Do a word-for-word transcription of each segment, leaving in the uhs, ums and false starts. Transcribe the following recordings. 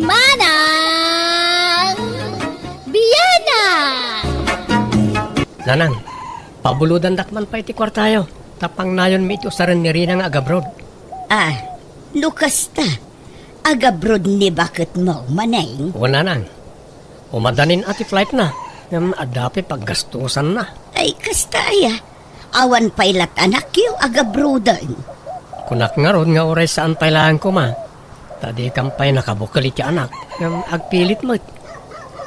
Manang! Biana! Nanang, pabulodandak man pay ti kuartayo, ta pangnayonmi iti usaren ni Rina nga agabroad. Ah, no kasta, agabroad ni baketmo, Maneng? Wen, Nanang. Umadanin a ti flightna, ngem adda pay paggastusanna. Ay, kasta aya. Awan pay lat anakyo agabroaden. Kunak ngarud nga uray saan pay laeng koma, ta dikan pay nakabukel iti anak, ngem agpilit met.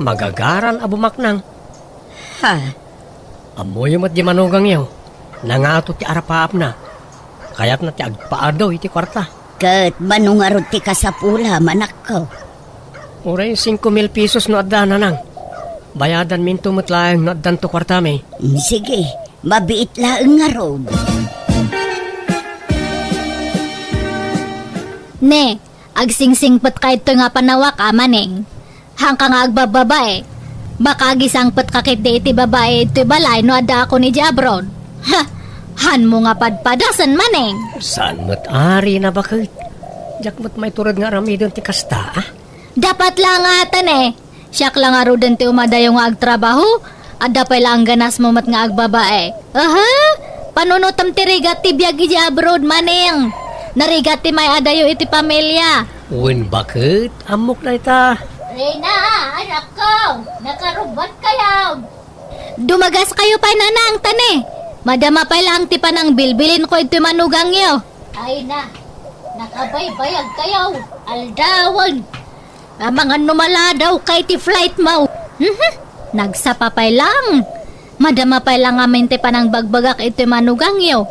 Magagaran a bumaknang. Ha? Ammoyo met di manugangyo, nangato ti arapaapna. Kayatna ti agpaadu iti kuarta. Ket mano ngarud ti kasapula, manakko? Uray singko mil pesos no adda, Nanang. Bayadanminto met laeng no addanto kuartami. Mm, sige, mabiit laeng ngarud. Ne, agsingsingpetka idtoy nga panawak, Maneng. Haanka nga agbababae. Baka agisangpetka ketdi iti babae idtoy balay no addaakon idiay abroad. Ha! Hanmo nga padpadasen, Maneng. Saan met ari na baket? Diak met maitured nga aramiden ti kasta, a? Dapat la nga atan, e. Siak la ngaruden ti umadayo nga agtrabaho. Adda pay la angganasmo met nga agbabae. Aha! Panunotem ti rigat ti biag idiay abroad, Maneng. Narigat ti may-adayo iti pamilia. Wen baket, ammok dayta. Rina, anakko, nakarubbatkayo. Dumagaskayo pay, Nanang, ta ne, madama pay laeng ti panangbilbilinko idtoy manugangyo. Ay na, nakabaybayagkayo, aldawen. Amangan no maladawka iti flightmo. Mhm, nagsapa pay laeng. Madama pay la ngamin ti panangbagbagak idtoy manugangyo.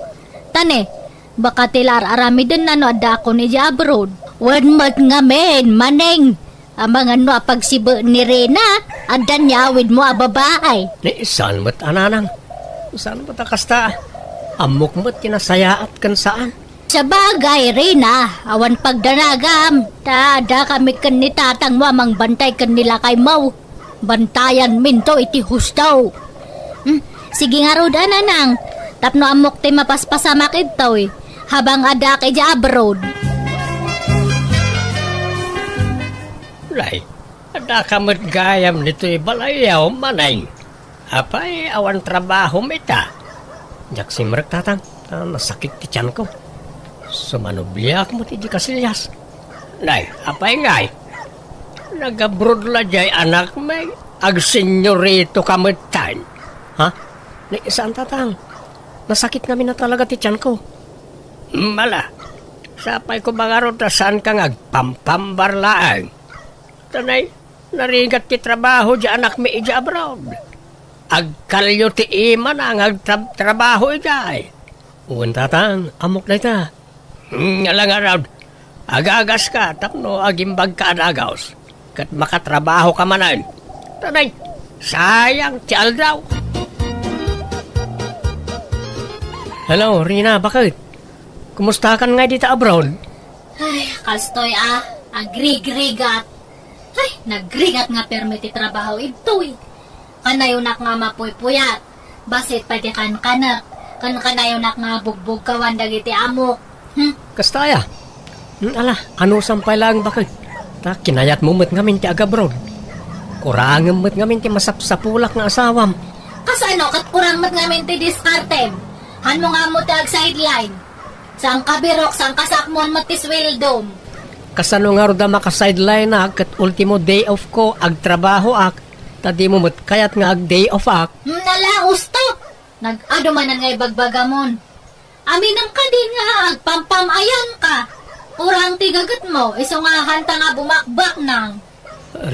Ta ne, baka ti la ar-aramidenna no addaakon idiay abroad. Wen met ngamin, Maneng. Amangan no apagsibe ni Rina, adda ni awidmo a babae. Ni saan met a, Nanang? Saan met a kasta? Ammok met ti nasayaat ken saan. Sabagay, Rina, awan pagdanagam. Ta, adda kami ken ni tatangmo a mangbantay ken ni lakaymo. Bantayanminto iti husto. Hmm, sige ngarud a, Nanang, tapno ammok ti mapaspasamak idtoy, habang addaak idiay abroad. Nay, adda ka met gayam ditoy balayyo, Maneng. Apay, awan trabahom ita? Diak simrek, Tatang, ta nasakit ti tianko. Sumanubliak met iti kasillas. Nay, apay ngay? Nagabroad la diay anakmi, agsenyorito ka metten. Ha? Ni, saan, Tatang? Nasakit ngamin a talaga ti tianko. Mala, sapay ko ba ngarud ta saan ka nga agpampambar laeng? Ta ne, narigat ti trabaho diay anakmi idiay abroad. Agkalyo ti imana nga agtrab-, trabaho idiay. Wen, Tatang, ammok dayta. Hmm, ala ngarud, agagaska tapno agimbagka a dagus, ket makatrabahoka manen. Ta ne, sayang ti aldaw. Hello, Rina, baket? Kumustakan ngay dita abroad? Ay, kastoy a, agrigrigat. Ay, nagrigat nga permi ti trabaho idtoy. Kanayonak nga mapuypuyat. Bassit pay ti kankanek. Ken kanayonak nga bugbugkawan dagiti amok. Hmm? Kasta aya? Hmm, ala, anusam pay laeng baket? Ta kinayatmo met ngamin ti agabroad. Kurangem met ngamin ti masapsapulak nga asawam. Kasano ket kurang met ngamin ti diskartem? Hanmo nga ammo ti agsideline. Saan ka birok, saan ka sakmuan met ti sweldom? Kasano ngarud a makasideline-ak ket ultimo day off ko, agtrabahoak, ta dimo met kayat nga ag-day off-ak? Hmm, nala, usto! Nag-adu manen nga ibagbagamon. Aminem kadi nga agpampam-ayanka. Kurang ti gagetmo, isu nga hanta nga bumakbaknang.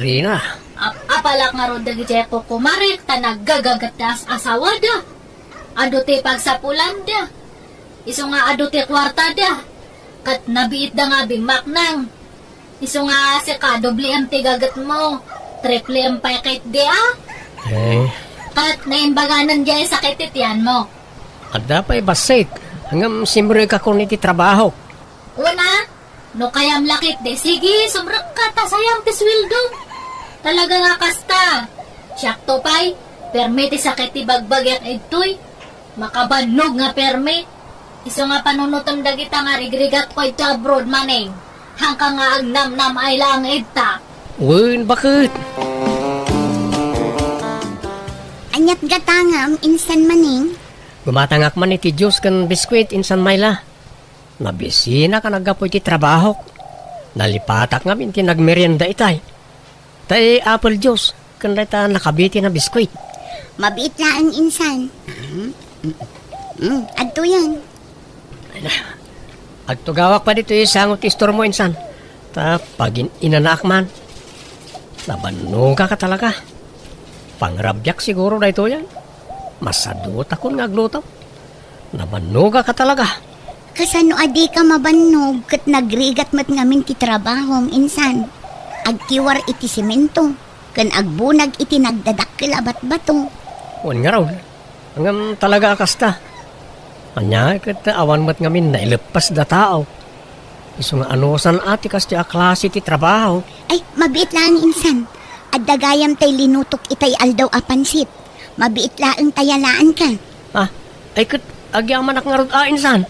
Rina. Ap-, apalak ngarud dagiti kukumarek ta naggagaget ti as-asawada. Adu ti pagsapulanda. Isu nga adu ti kuartada. Ket nabiitda nga bimmaknang. Isu nga sika, dobliem ti gagetmo. Tripliem pay ketdi a. Eh. Ket naimbaganen diay sakit ti tianmo. Adda pay bassit. Ngem simrekakon iti trabaho. Una, no kayam la ketdi, sige, sumrekka ta sayang ti sweldom. Talaga nga kasta. Siakto pay, permi ti sakit ti bagbagiak idtoy. Makabannog nga permi. Isu nga panunotem dagita nga rigrigatko idto abroad manen. Haanka nga agnamnam-ay laeng ita. Wen, baket. Aniat gatangem, insan Maneng? Gumatangak man iti juice ken biskuit, insan Myla. Nabisinak a naggapu iti trabahok. Nalipatak ngamin ti nagmerienda itay. Tay apple juice, ken dayta nakabiti a biskuit. Mabiit laeng, insan. Mm, mm, mm. Adtoyen. Ay na. Agtugawak pay ditoy sango ti istormo, insan. Ta pagin-inanaak man. Nabannogak a talaga. Pangrabiak siguro daytoyen. Masadutakon nga agluto. Nabannogak a talaga. Kasano a dika mabannog ket nagrigat met ngamin ti trabahom, insan? Agkiwar iti semento, ken agbunag iti nagdadakkel a batbato. Wen ngarud, ngem talaga a kasta. Ania ket awan met ngamin naileppas da tao. Isu nga anusan a ti kastoy a klase ti trabaho. Ay, mabiit laeng, insan. Adda gayam tay linutok itay aldaw a pansit. Mabiit laeng ta yalaanka. Ah, ay ket agyamanak ngarud a, insan.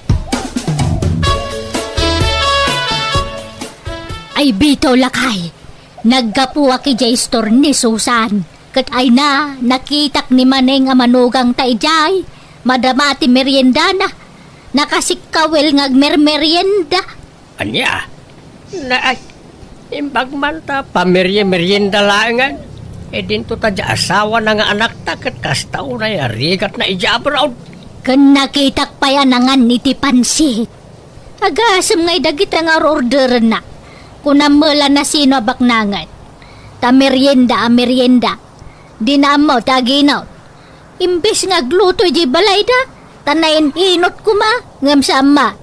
Ay, bitaw, lakay. Naggapuak idiay istor ni Susan. Ket ay na, nakitak ni Maneng a manugang ta idiay. Madama ti meriendana. Nakasikkawel nga agmermerienda. Ania? Naay, imbag man ta pamerye-merienda laengen. E dinto ta diay asawana nga anakta ket kasta unay a rigatna idiay abroad. Ken nakitak pay a nangan iti pansit. Agasem ngay dagita nga or-orderenna. Kunam met la no sino a baknangen. Ta merienda a merienda. Dina ammo ti aginot. Imbes nga agluto idiay balayda, ta nain-inot koma, ngem saan met.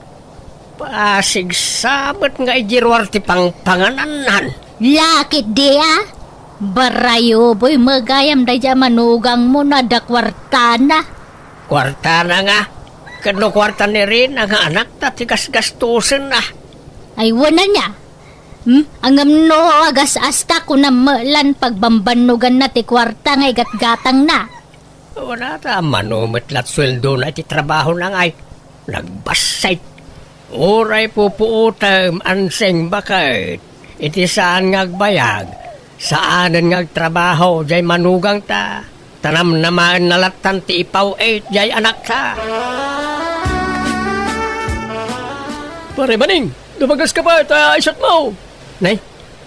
Pasigsa met nga idiay ruar ti pangpanganannan. Lakit di a? Barayo, boy, met gayam daydiay a manugangmo no adda kuartana. Kuartana nga? Ket no kuarta ni Rina nga anakta ti gasgastosenna. Ay, wen ania? Hmm? Ngem no agas-asta, kunam met la no pagbanbannoganna ti kuarta nga igatgatangna. Wen a ta, mano met la ti sueldona iti trabahona ngay? Nagbassit. Uray pupuotem, anseng baket. Iti saan nga agbayag, saanen nga agtrabaho diay manugangta. Ta namnamaenna lattan ti ipaw-it diay anakta. Pare Maneng, dumagaska pay ta isatmo. Nay,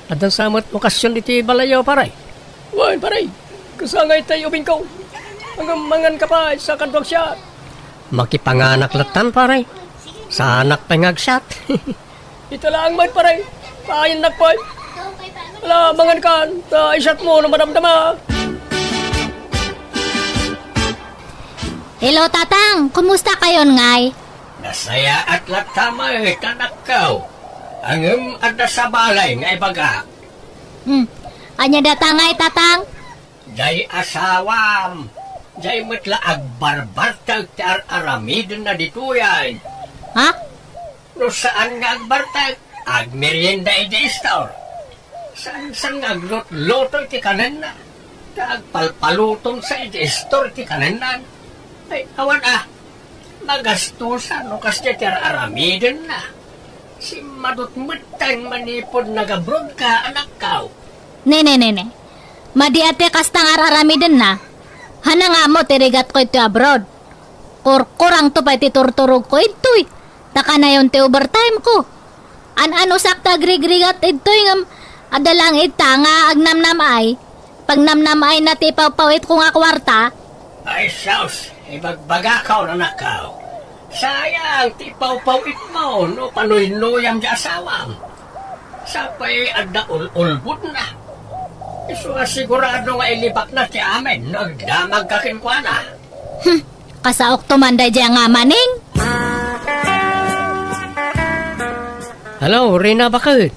addan sa met okasion iti balayyo, pare? Wen, pare. Kasangay tay ubingko. Ngem manganka pay sa kaduak siat. Makipanganak lattan, pare. Saanak pay nga agsiat. Ita laeng met, pare. Payennak pay. Ala, mangankan, ta isatmo no madamdama. Hello, Tatang. Kumusta kayon ngay? Nasayaat latta met, anakko. Ngem adda sa balay nga ibagak. Hmm. Ania dayta ngay, Tatang? Diay asawam. Diay met la agbarbartek ti ar-aramidenna ditoyen. Ha? No saan nga agbartek, agmerienda iti istor. Saan, saan nga aglutluto iti kanenna. Ta agpalpalutonsa iti istor iti kanenna. Ay, awan a. Magastosan no kasdiay ti ar-aramidenna. Simmadut metten manipud nagabrodka, anakko. Ne, ne, ne, ne. Madi a ti kasta nga ar-aramidenna. Haanna nga ammo ti rigatko iti abroad. Kurkurangto pay ti turturogko idtoy. Ta kanayon ti overtime ko. An-anusak ti agrigrigat idtoy ngem adda laeng ita nga agnamnam-ay. Pagnamnamaenna ti ipawpawitko nga kuarta. Ay, sus, ibagbagakon, anakko. Sayang ti ipawpawitmo no panuynuyam ti asawam. Sapay adda ul-ulbodna. Isu a sigurado nga ilibakna ti amin no agdamagka kenkuana. Hmm, kasaokto man daydiay a Maneng. Hello, Rina, baket?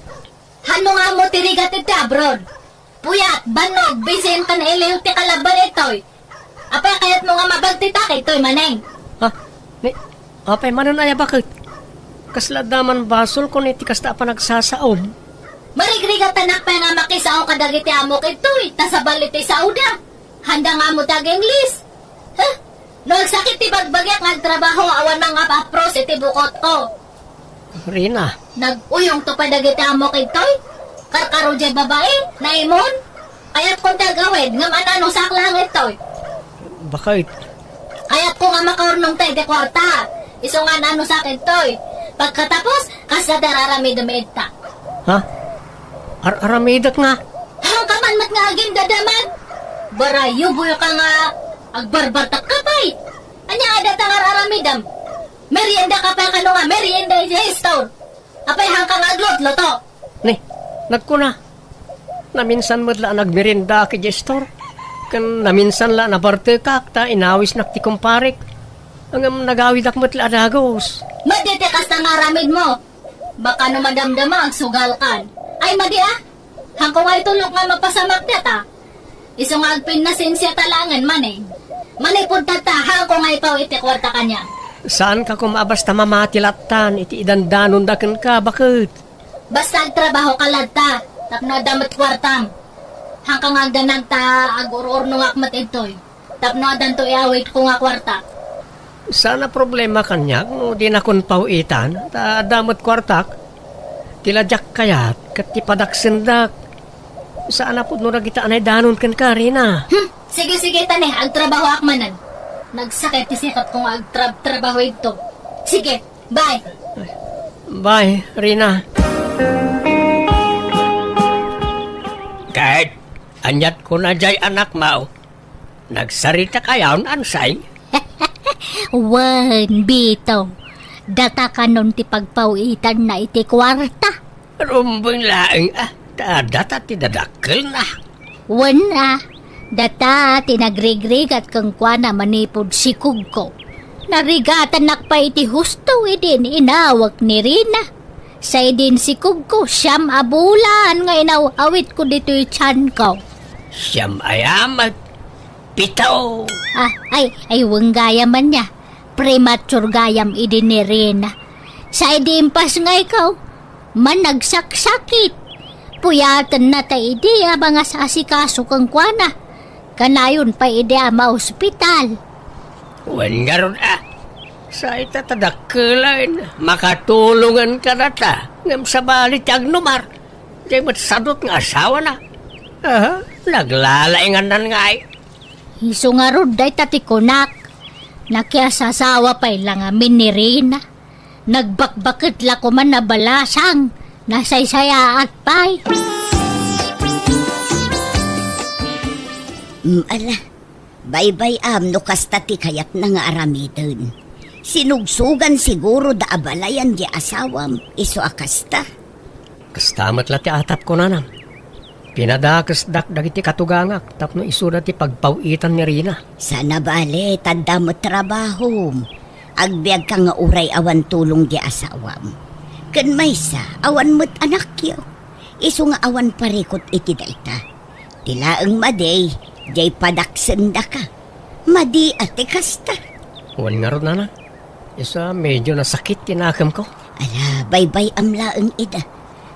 Haanno nga ammo ti rigat iti abroad? Puyat, bannog, bisin, ken iliw ti kalaban itoy. Apay kayatmo nga mabagtitak itoy, Maneng? Ah, ni, apay manen aya, baket? Kasla adda man basolko iti kasta a panagsasaom. Marigrigatanak pay nga makisao kadagiti amok itoy, ta sabali ti saoda. Haanda nga ammo ti ag-Ingles. Huh? No agsakit ti bagbagiak nga agtrabaho, awan mangap-apros iti bukotko. Rina, Nag-uyongto pay dagiti ammok ditoy? Karkaro diay babai, naimon? Kayatko ti agawid, ngem an-anusak laeng ditoy. Bakit? Kayatko nga makaurnongta iti kuarta. Isu nga an-anusak ditoy. Pagkatapos, kasta ti ar-aramidem ita. Ha? Ar-aramidek nga? Haanka man met nga agindadaman. Barayuboyka nga agbarbartakka pay. Ania adda ti ar-aramidem? Meriendaka pay kano nga merienda iti store? Apay haanka nga aglutluto? Ni, nagkuna, naminsan met la a nagmeriendaak idiay store. Ken naminsan la a nabartekak ta inawisnak ti kumparek. Ngem nagawidak met la a dagus. Madi ti kasta nga aramidmo. Baka no madamdama, agsugalkan. Ay, madi a. Haanko nga itulok nga mapasamak dayta. Isu nga agpinnasensiata laengen manen. Manipud tatta, haanko nga ipaw iti kuarta kaniak. Saanka koma a basta mamati lattan iti idandanonda kenka, baket? Basta agtrabahoka latta, tapno adda met kuartam. Haanka nga agdanag ta agur-urnongak met ditoy. Tapno addanto iawidko nga kuarta. Saan a problema kaniak no dinakon paw-itan, ta adda met kuartak. Ti la diak kayat ket ti padaksendak. Saan a pudno dagita a naidanon kenka, Rina. Hmm, sige, sige, ta ne, agtrabahoak manen. Nagsakit ti sikapko nga agtrab-trabaho idto. Sige, bye. Bye, Rina. Ket, aniat kuna diay anakmo? Nagsarita kayon, Ansay? Wen, Bito. Data kanon ti pagpaw-itanna iti kuarta. Rumbeng laeng, a, ta data ti dadakkelna. Wen a, data ti nagrigrigat kenkuana manipud sikugko. Narigatannak pay iti husto idi inawek ni Rina. Sa idin sikugko, siam a bulan nga inaw-awitko ditoy tianko. Siam aya met? Pito. Ah, ay, ay, wen gayam ania. Premature gayam idi ni Rina. Sa idi impasngayko, managsaksakit. Puyatenna ta idi a mangas-asikaso kenkuana. Kanayon pay idi a maospital. Wen ngarud a, sa ita ta dakkelen, makatulongen kadata, ngem sabali ti agnumar, diay met sadut nga asawana. Aha, naglalaingannan ngay. Isu ngarud dayta ti kunak, nakiasasawa pay la ngamin ni Rina. Nagbakbaket la koman a balasang, nasaysayaat pay. Mm, ala, baybay-am no kasta ti kayatna nga aramiden. Sinugsogan siguro da a balayan di asawam, isu a kasta. Kasta met la ti atap, kunana. Pinadakesdak dagiti katugangak tapno isuda ti pagpaw-itan ni Rina. Saan a bale, ta adda met trabahom. Agbiagka nga uray awan tulong di asawam. Ken maysa, awan met anakyo. Isu nga awan parikut iti dayta. Ti laeng madi, diay padaksendaka. Madi a ti kasta. Wen ngarud, nana. Isu a medio nasakit ti nakemko. Ala, baybay-am laeng ida.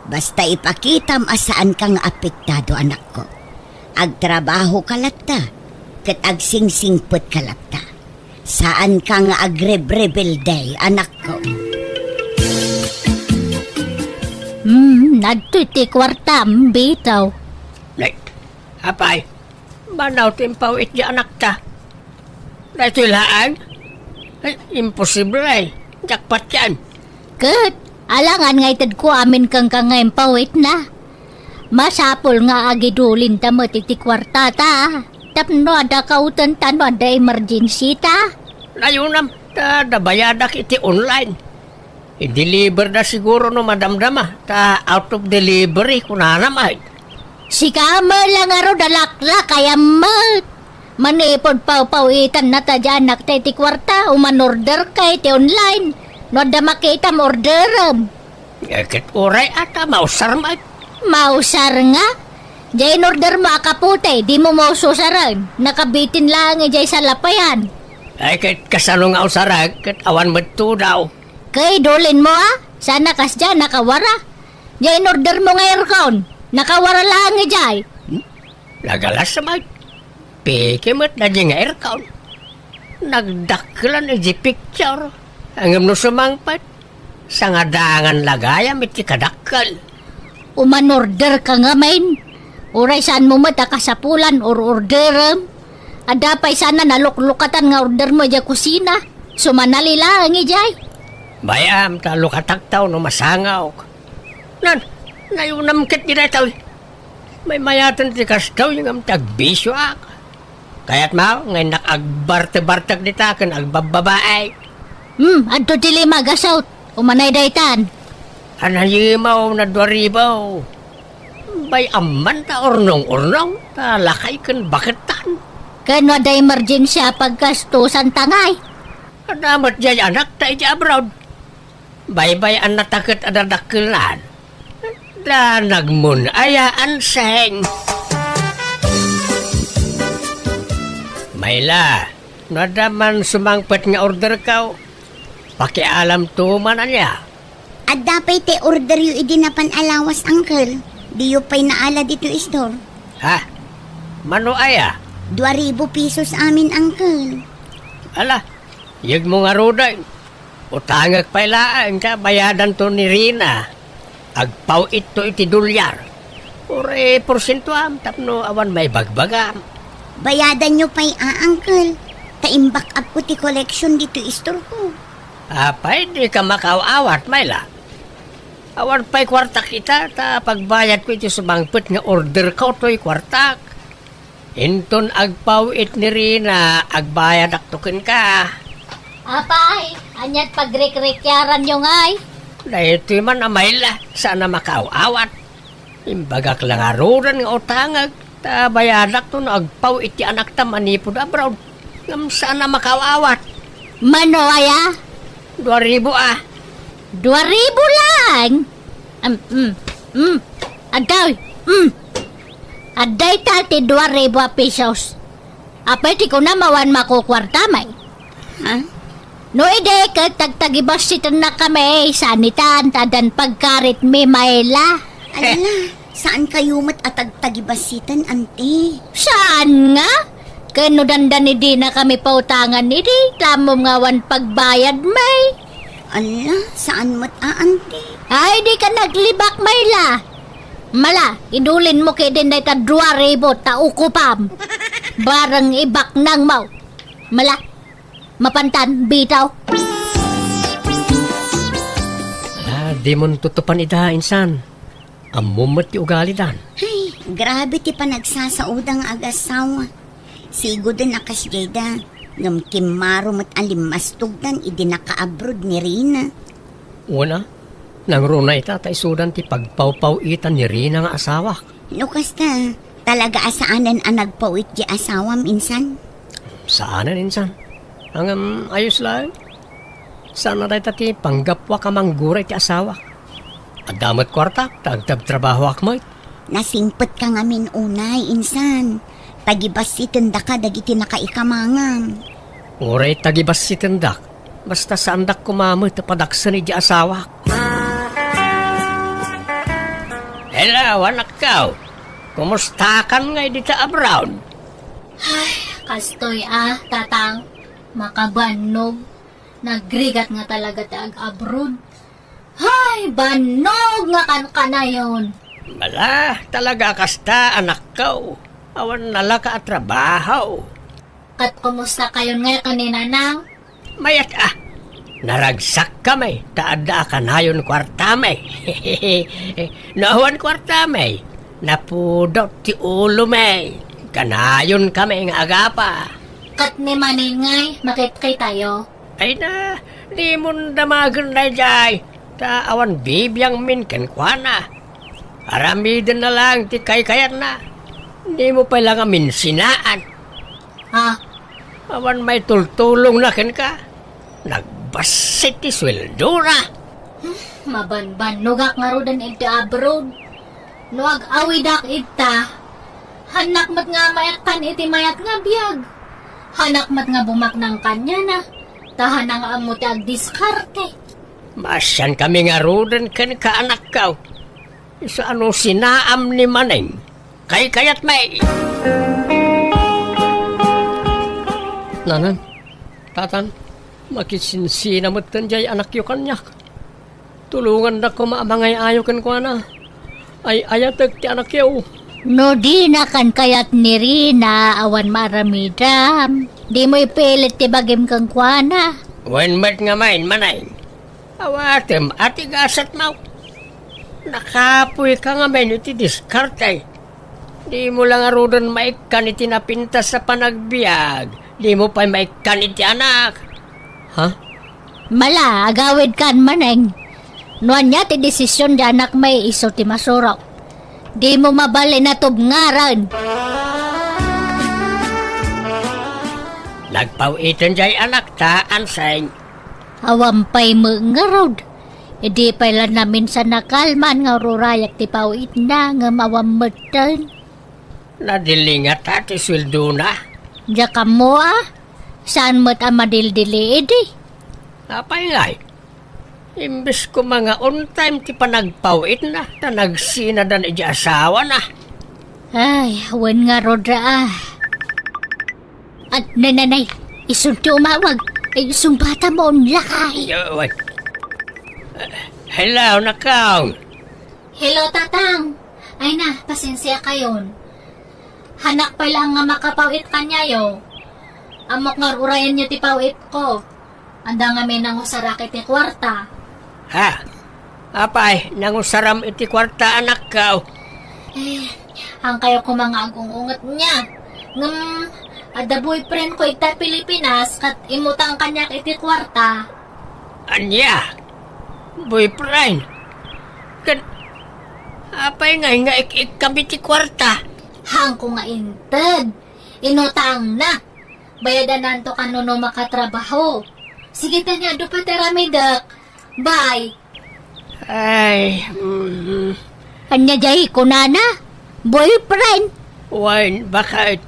Basta ipakitam a saanka nga apektado, anakko. Agtrabahoka latta, ket agsingsingpetka latta. Saanka nga agrebrebelde, anakko. Hmm, adtoy ti kuartam, Bito. Nay, apay, banaw ti impaw-it di anakta. Daytoy laeng? Ay, imposible. Jackpot yan. Ket, alangan nga itedko amin kenka nga impaw-itna. Masapul nga agidulinta met iti kuartata. Tapno adda kautenta no adda emergency ta. Nayunam, ta adda bayadak iti online. I-deliver da siguro no madamdama, ta out of delivery, kunana met. Sika met la ngarud a laklakayam met. Manipud pawpaw-itanna ta di anakta iti kuarta, umanorder ka iti online. No adda makitam, orderem. Eh, ket uray a ta mausar met. Mausar nga? Diay inorder mo a kapote, di mo maususaren. Nakabitin laeng idiay salapayan. Ay, ket kasano nga usarek, ket awan met tudaw. Kay dulin mo, a? Sana kasdiay nakawara. Diay inorder mo nga aircon. Nakawara laeng idiay. Hmm? Nagalas met. Peke met daydiay nga aircon. Nagdakkelan idiay picture. Ngem no sumangpet, Sangadangan la gayam iti kadakkel. Umanorder ka ngamin. Uray saanmo met a kasapulan or orderem. Adda pay sana naluklukatan nga ordermo idiay kusina. Sumanali laeng idiay. Bay-am ta lukatak ta no masangawk. Nan, nayunam ket di daytoy. Maymayaten ti kastoy ngem ti agbisioak. Kayatmo nga innak agbartebartek dita ken agbabbabae? Hmm, adto ti lima gasut. Umanay daytan. Anayemaw na dua ribu. Bay-am man ta urnong-urnong, ta lakay ken bakettan. Ken no adda emergency a paggastusan ta ngay? Adda met diay anakta iti abroad. Baybay-annata ket a dadakkelnan. Da nagmun-aya, Anseng. Mayla, no adda man sumangpet nga orderko, pakialamto man ania. Adda pay ti orderyo idi napan a lawas, Uncle. Diyo pay naala ditoy store. Ha? Mano aya? Dua ribu pesos amin, Uncle. Ala, yegmo ngaruden. Utangek pay laeng ta bayadanto ni Rina. Agpaw-itto iti dolyar. Uray porsientoam tapno awan maibagbagam. Bayadanyo pay a, Uncle. Ta imback-upko ti collection ditoy istorko. Apay, dika makaaw-awat, Mayla? Awan pay kuartak ita, ta pagbayadko iti sumangpet nga orderko toy kuartak. Inton agpaw-it ni Rina, agbayadakto kenka. Apay, aniat pagrikrikyaranyo ngay? Daytoy man a Mayla, saan a makaaw-awat. Imbagak la ngaruden nga utangek, ta bayadakto no agpaw-it ti anakta manipud abroad. Ngem saan a makaaw-awat. Mano aya? Dua ribu a. Dua ribu laeng? Um, um, um. Adda, um. Adda ita ti dua ribu a pesos. Apay ti kunam awan makukuartam ay? Ha? No idi ket tagtagibassitennakami, saan itan ta addan pagkaritmi, Mayla. Ala, saan kayo met a tagtagibassiten, Auntie? Saan nga? Ken no dandani dinakami pautangan idi, tamom nga awan pagbayadmi. Ala, saan met a, Auntie? Ay, dika naglibak, Mayla. Mala, idulinmo ketdin dayta dua ribu ta ukupam. Bareng ibaknangmo. Mala, mapantan, bitaw. Ah, dimon tutupan ida, insan. Ammom met ti ugalidan. Ay, grabe ti panagsasaoda nga agasawa. Sigoden a kasdiayda, ngem kimmaro met a limmastogdan idi nakaabroad ni Rina. Wen a, nangruna ita ta isudan ti pagpawpaw-itan ni Rina nga asawak. No kasta, talaga a saanen a nagpaw-it ti asawam, insan? Saanen, insan. Ngem, ayos laeng. Saan a dayta ti panggapuak a manggura iti asawak. Adda met kuartak ta agtabtrabahoak met. Nasingpetka ngamin unay, insan. Tagibassitendaka dagiti nakaikamangam. Uray tagibassitendak, basta saandak koma met a padaksen iti asawak. Hello, anakko. Kumustakan ngay dita abroad? Ay, kastoy a, Tatang. Makabannog. Nagrigat nga talaga ti ag-abroad. Hay, bannog nga kankanayon! Mala, talaga a kasta, anakko. Awan nalaka a trabaho. Ket kumusta kayon ngay ken ni Nanang? Mayat a. Naragsak kami, ta adda a kanayon kuartami. No awan kuartami, napudot ti ulomi. Kanayon kami nga agapa. Ket ni Maneng ngay, makitkitayo? Ay na, dimon damagen daydiay, ta awan bibiangmin kenkuana. Aramidenna laeng ti kaykayatna. Dimo pay la nga minsinaan. Ha? Awan maitultulongna kenka. Nagbassit ti sueldona. Hmm, mabanbannogak ngaruden iti abroad. No ag-awidak ita, hannak met nga maekkan iti mayat nga biag. Hannak met nga bumaknang kaniana, ta hanang ammo ti agdiskarte. Maasian kami ngaruden kenka, anakko. Isu a no sinaam ni Maneng, kaykayatmi. Nanang, Tatang, makisinsina metten diay anakyo kaniak. Tulongandak koma a mangay-ayo kenkuana. Ay-ayatek ti anakyo. No dinakan kayat ni Rina, awan maaramidam. Dimo ipilit ti bagim kenkuana. Wen met ngamin, Maneng. Awatem a ti gasatmo. Nakapoyka ngamin iti diskarte. Dimo la ngaruden maikkan iti napintas a panagbiag. Dimo pay maikkan iti anak. Ha? Mala, agawidkan, Maneng. No ania ti desisyon ti anakmi, isu ti masurok. Dimo mabalin a tubngaran. Nagpaw-iten jay anakta, Anseng. Awan pay met ngarud. Idi pay la naminsan a kalman nga ururayak ti paw-itna, ngem awan metten. Nadili ngata ti sueldona? Diak ammo a. Saan met a madildili idi? Apay ngay? Imbes koma nga on time ti panagpaw-itna, ta nagsinadan iti asawana. Ay, wen ngarud a. At, nay, nay, nay, isun ti umawag. Ay, sungbatam on lakay. Yo, wen. Hello, Nakong. Hello, Tatang. Ay na, pasensia kayon. Hanak pay laeng nga makapaw-it kaniayo. Ammok nga ur-urayenyo ti paw-itko. Adda ngamin nangusarak iti kuarta. Ha? Apay, nangusaram iti kuarta, anakko? Eh, haankayo koma nga agung-unget nia. Ngem, adda boyfriendko ita Pilipinas, ket immutang kaniak iti kuarta. Ania? Boyfriend? Ket apay ngay nga ik-ikkam iti kuarta? Haanko nga inted. Inutangna. Bayadananto kano no makatrabaho. Sige, tani, adu pay ti aramidek. Bye. Ay, mm. Ania jay kunana? Boyfriend? Wen, baket,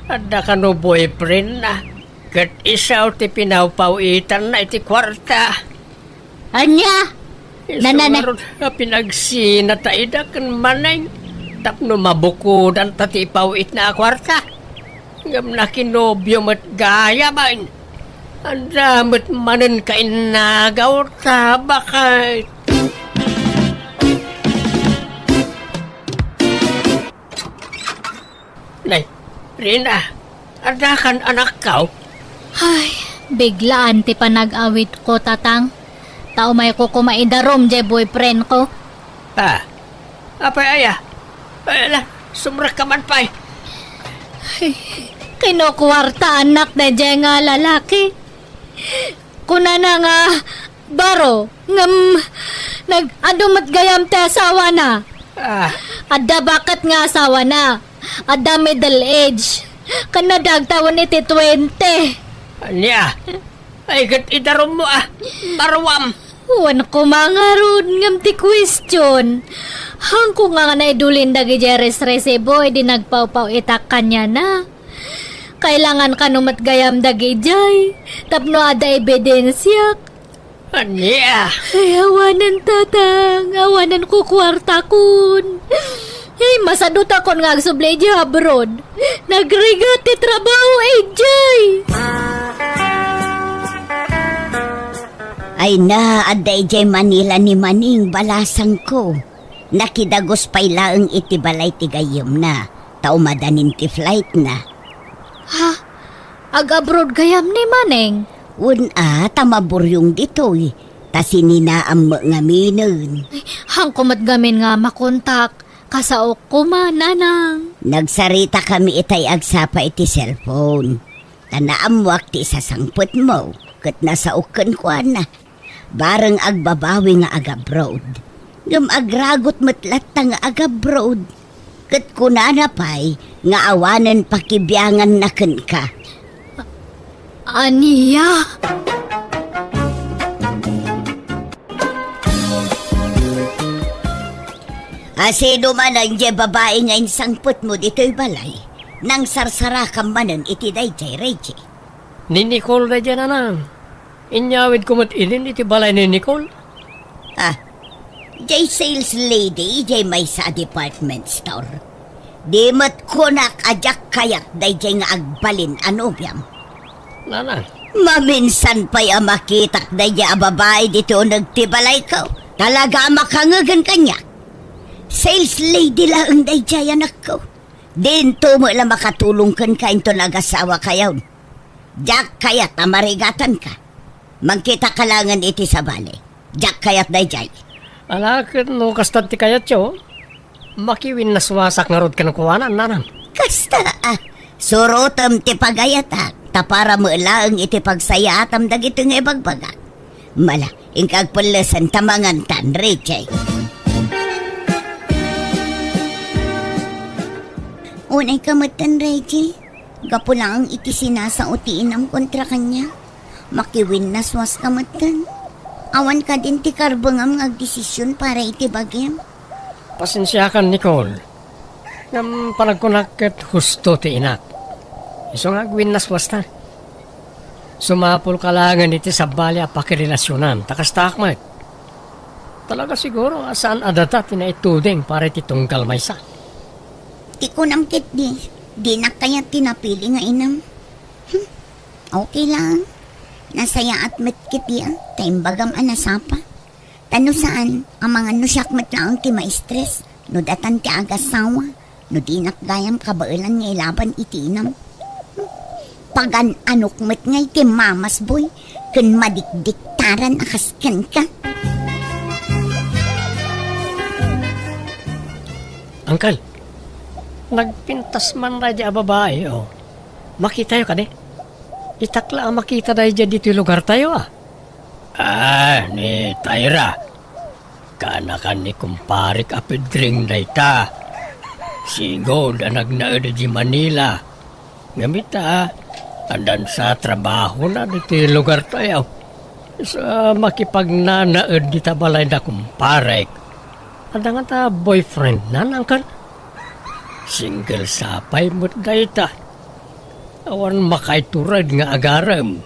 adda kano boyfriendna? Ket isu ti pinawpaw-itanna iti kuarta. Ania? Isu ngarud a pinagsina ta ida ken Maneng tapno mabukodanta ti ipaw-itna a kuarta. Ngem nakinobio met gayam. Adda met manen kainnagaw ta baket. Nay, Rina, addakan anakko? Ay, biglaan ti panag-awitko, Tatang. Ta umayko koma idarum jay boyfriendko. Ah, apay aya? Ay, ala, sumrekka man pay. Ay, kinukuartaannak dayjay nga lalaki. Kunana nga baro, ngem nag-adu met gayam ti asawana. Ah. Adda baket nga asawana. Adda middle age. Ken nagtawen iti twenty. Ania? Ay, ket idarummo a. Baruam. Wen koma ngarud ngem ti question. Haanko nga naidulin dagiti resresibo idi nagpawpaw-itak kaniana. Kailangan kano met gayam dagidiay tapno adda ebidensiak. Ania? Ay, awanen, Tatang. Awanen ko kuartakon. Ay, masadutakon nga agsubli idiay abroad. Nagrigat ti trabaho idiay. Ay na, adda idiay Manila ni Maneng, balasangko. Nakidagus pay laeng iti balay ti gayyemna, ta umadanin ti flightna. Ha? Ag-abroad gayam ni Maneng? Wen a, ta maburyong ditoy, ta sininaam met ngaminen. Ay, haanko met ngamin nga makontak. Kasaok koma, Nanang. Nagsaritakami itay agsapa iti cellphone. Ta naammoak ti isasangpetmo, ket nasaok kenkuana. Bareng agbabawi nga agabroad. Ngem agragut met latta nga agabroad. Ket kunana pay nga awanen pakibianganna kenka. Ania? Asino manen diay babai nga insangpetmo ditoy balay? Nangsarsarakam manen iti daydiay, Reggie. Ni Nicole daydiay, Nanang. Inyawidko met idin iti balay ni Nicole. Ah, diay sales lady, diay maysa a department store. Di met kunak a diak kayat daydiay nga agbalin a nobiam. Nanang. Maminsan pay a makitak daydiay a babai ditoy uneg ti balayko. Talaga a makangegen kaniak. Sales lady laeng daydiay, anakko. Dinto met la makatulong kenka inton agasawakayon. Diak kayat a marigatanka. Mangkitaka laengen iti sabali. Diak kayat daydiay. Ala, ket no kasta ti kayatyo, makiwinnaswasak ngarud kenkuana, nanang. Kasta, a, surotem ti pagayatak, ta para met laeng iti pagsayaatam dagitoy nga ibagbagak. Mala, inka agpellesen ta mangantan, Reggie. Unayka metten, Reggie. Gapu laeng iti sinasao ti inam kontra kaniak, makiwinnaswaska metten. Awan kadin ti karbengam nga agdesision para iti bagim. Pasensiakan, Nicole. Ngem panagkunak ket husto ti inak. Isu nga agwinnaswasta. Sumapulka laengen iti sabali a pakirelasionan, ta kastaak met. Talaga siguro a saan a data ti naituding para iti tunggal maysa. Ti kunam ketdi, dinak kayat ti napili nga inam. Hmm, okay lang. Nasayaat met ketdi, a, ta imbagam a nasapa. Ta no saan, amangan no siak met laeng ti maistres, no datan ti agasawa, no dinak gayam kabaelan nga ilaban iti inam. Pagan-anok met ngay ti mamasboy ken madikdiktaran a kas kenka. Angkel, nagpintas man daydi a babai, o. Makitayo kadi? Itak la a makita daydi ditoy lugartayo, a. Ah, ni Tyra. Kaanakan ni kumparek a Pedring dayta. Sigud a nagnaed idiay Manila. Ngem ita, addan sa trabahona ditoy lugartayo. Sa makipagnanaed dita balay da kumparek. Adda ngata boyfriendna, angkel? Single sa pay met dayta. Awan makaitured nga agarem.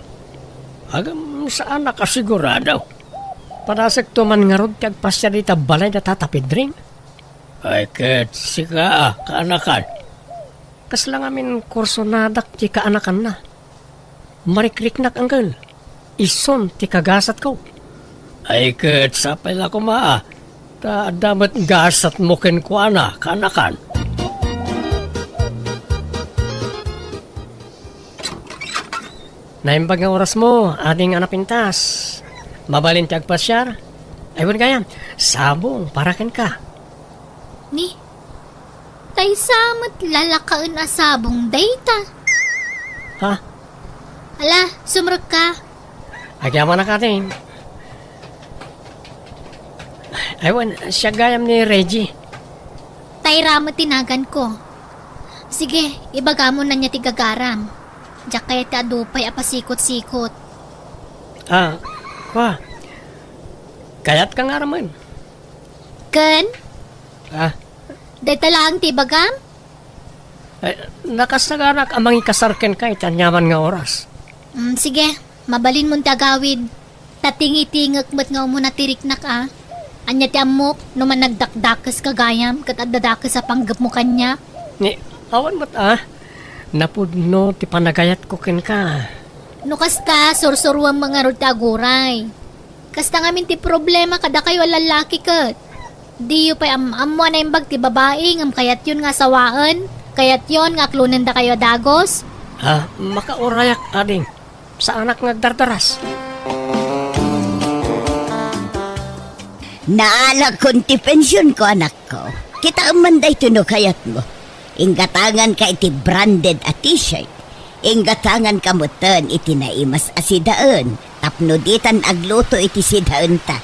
Ngem saanak a sigurado. Padasekto man ngarud ti agpasiar ita balay da Tata Pedring. Ay, ket sika, a, kaanakan. Kasla ngamin kursonadak ti kaanakanna. Marikriknak, angkel. Isun ti kagasatko. Ay, ket sapay la koma, a. Ta adda met gasatmo kenkuana, kaanakan. Naimbag nga orasmo, ading a napintas. Mabalin ti agpasiar? Ay, wen gayam, sabong para kenka. Ni, taysa met lalakaen a sabong dayta. Ha? Ala, sumrekka. Agyamanak, ading. Ay, wen, siak gayam ni Reggie. Tyra met ti naganko. Sige, ibagam no ania ti gagaram. Diak kayat ti adu pay a pasikot-sikot. Ah, kua. Kayatka nga aramen. Ken? Ah. Dayta laeng ti ibagam? Ay, nakasaganak a mangikasar kenka iti aniaman nga oras. Mm, sige, mabalinmon ti agawid. Ta tingitingek met nga umuna ti riknak, a. Ania ti ammok, no managdakdakeska gayam, ket adda dakes a panggepmo kaniak? Ni, awan met, a. Napudno ti panagayatko kenka. No kasta, sursuruam ngarud ti aguray. Kasta ngamin ti problema kadakayo a lallaki ket. Diyo pay am-ammo a naimbag ti babai ngem kayatyon nga asawaen, kayatyon nga aklonen dakayo a dagus? Ha? Makaurayak, ading. Saanak nga agdardaras. Naalakon ti pensionko, anakko. Kitaem man daytoy no kayatmo. Inggatanganka iti branded a t-shirt. Inggatanganka metten iti naimas a sidaen tapno ditan agluto iti sidaenta.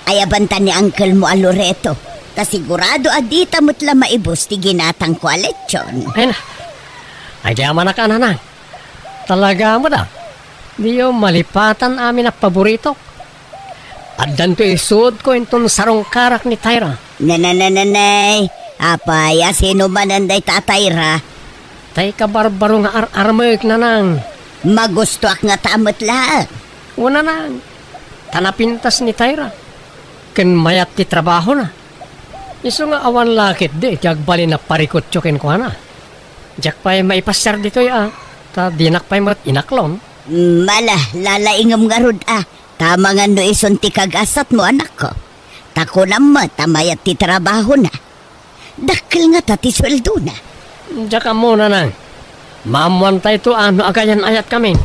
Ayabanta ni angkelmo a Loreto. Ta sigurado a dita met la maibus ti ginatangko a lechon. Ay na. Ay, di amanak, a, nanang. Talaga met, a. Diyo malipatan amin a paboritok. Addanto isuotko inton sarungkarak ni Tyra. Nananananay, apay a sino manen dayta a Tyra? Tay kabarbaro nga ar-armek, nanang. Magustoak ngata met laeng. O, nanang, ta napintas ni Tyra. Ken mayat ti trabahona. Isu nga awan la ketdi ti agbalin a parikutyo kenkuana. Diak pay maipasiar ditoy, a, ta dinak pay met inaklon. Mala, lalaingem ngarud, a, ta amangan no isun ti kagasatmo, anakko. Kunam met a mayat ti trabahona. Dakkel ngata ti sueldona. Diak ammo, nanang. Maammoantayto a no agayan-ayatkamin.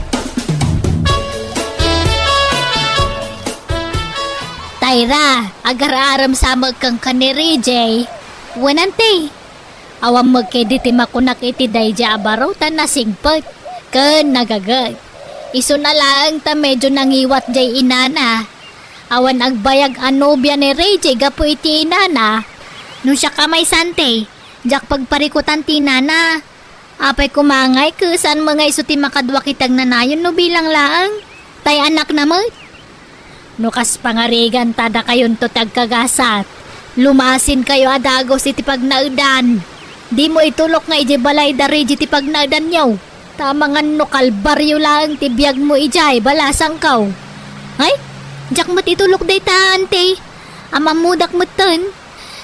Tayra, agar-arem sa met kenka ni Reggie. Wen, anti. Awan met ketdi ti makunak iti daydiay a baro ta nasingpet ken nagaget. Isuna laeng ta medio nangiwat diay inana. Awan agbayag a nobia ni Reggie gapu iti inana. No siak a maysa, anti, diak pagparikutan ti inana. Apay koma ngay ket saan met nga isu ti makaduak iti agnanayon no bilang laeng? Tay anakna met? No kas pangarigan ta dakayonto ti agkagasat, lumasinkayo a dagus iti pagnaedan. Dimo itulok nga idiay balay da Reggie ti pagnaedanyo. Ta amangan no kalbario laeng ti biagmo idiay balasangko. Ay, diak met itulok dayta, anti. Ammodak metten.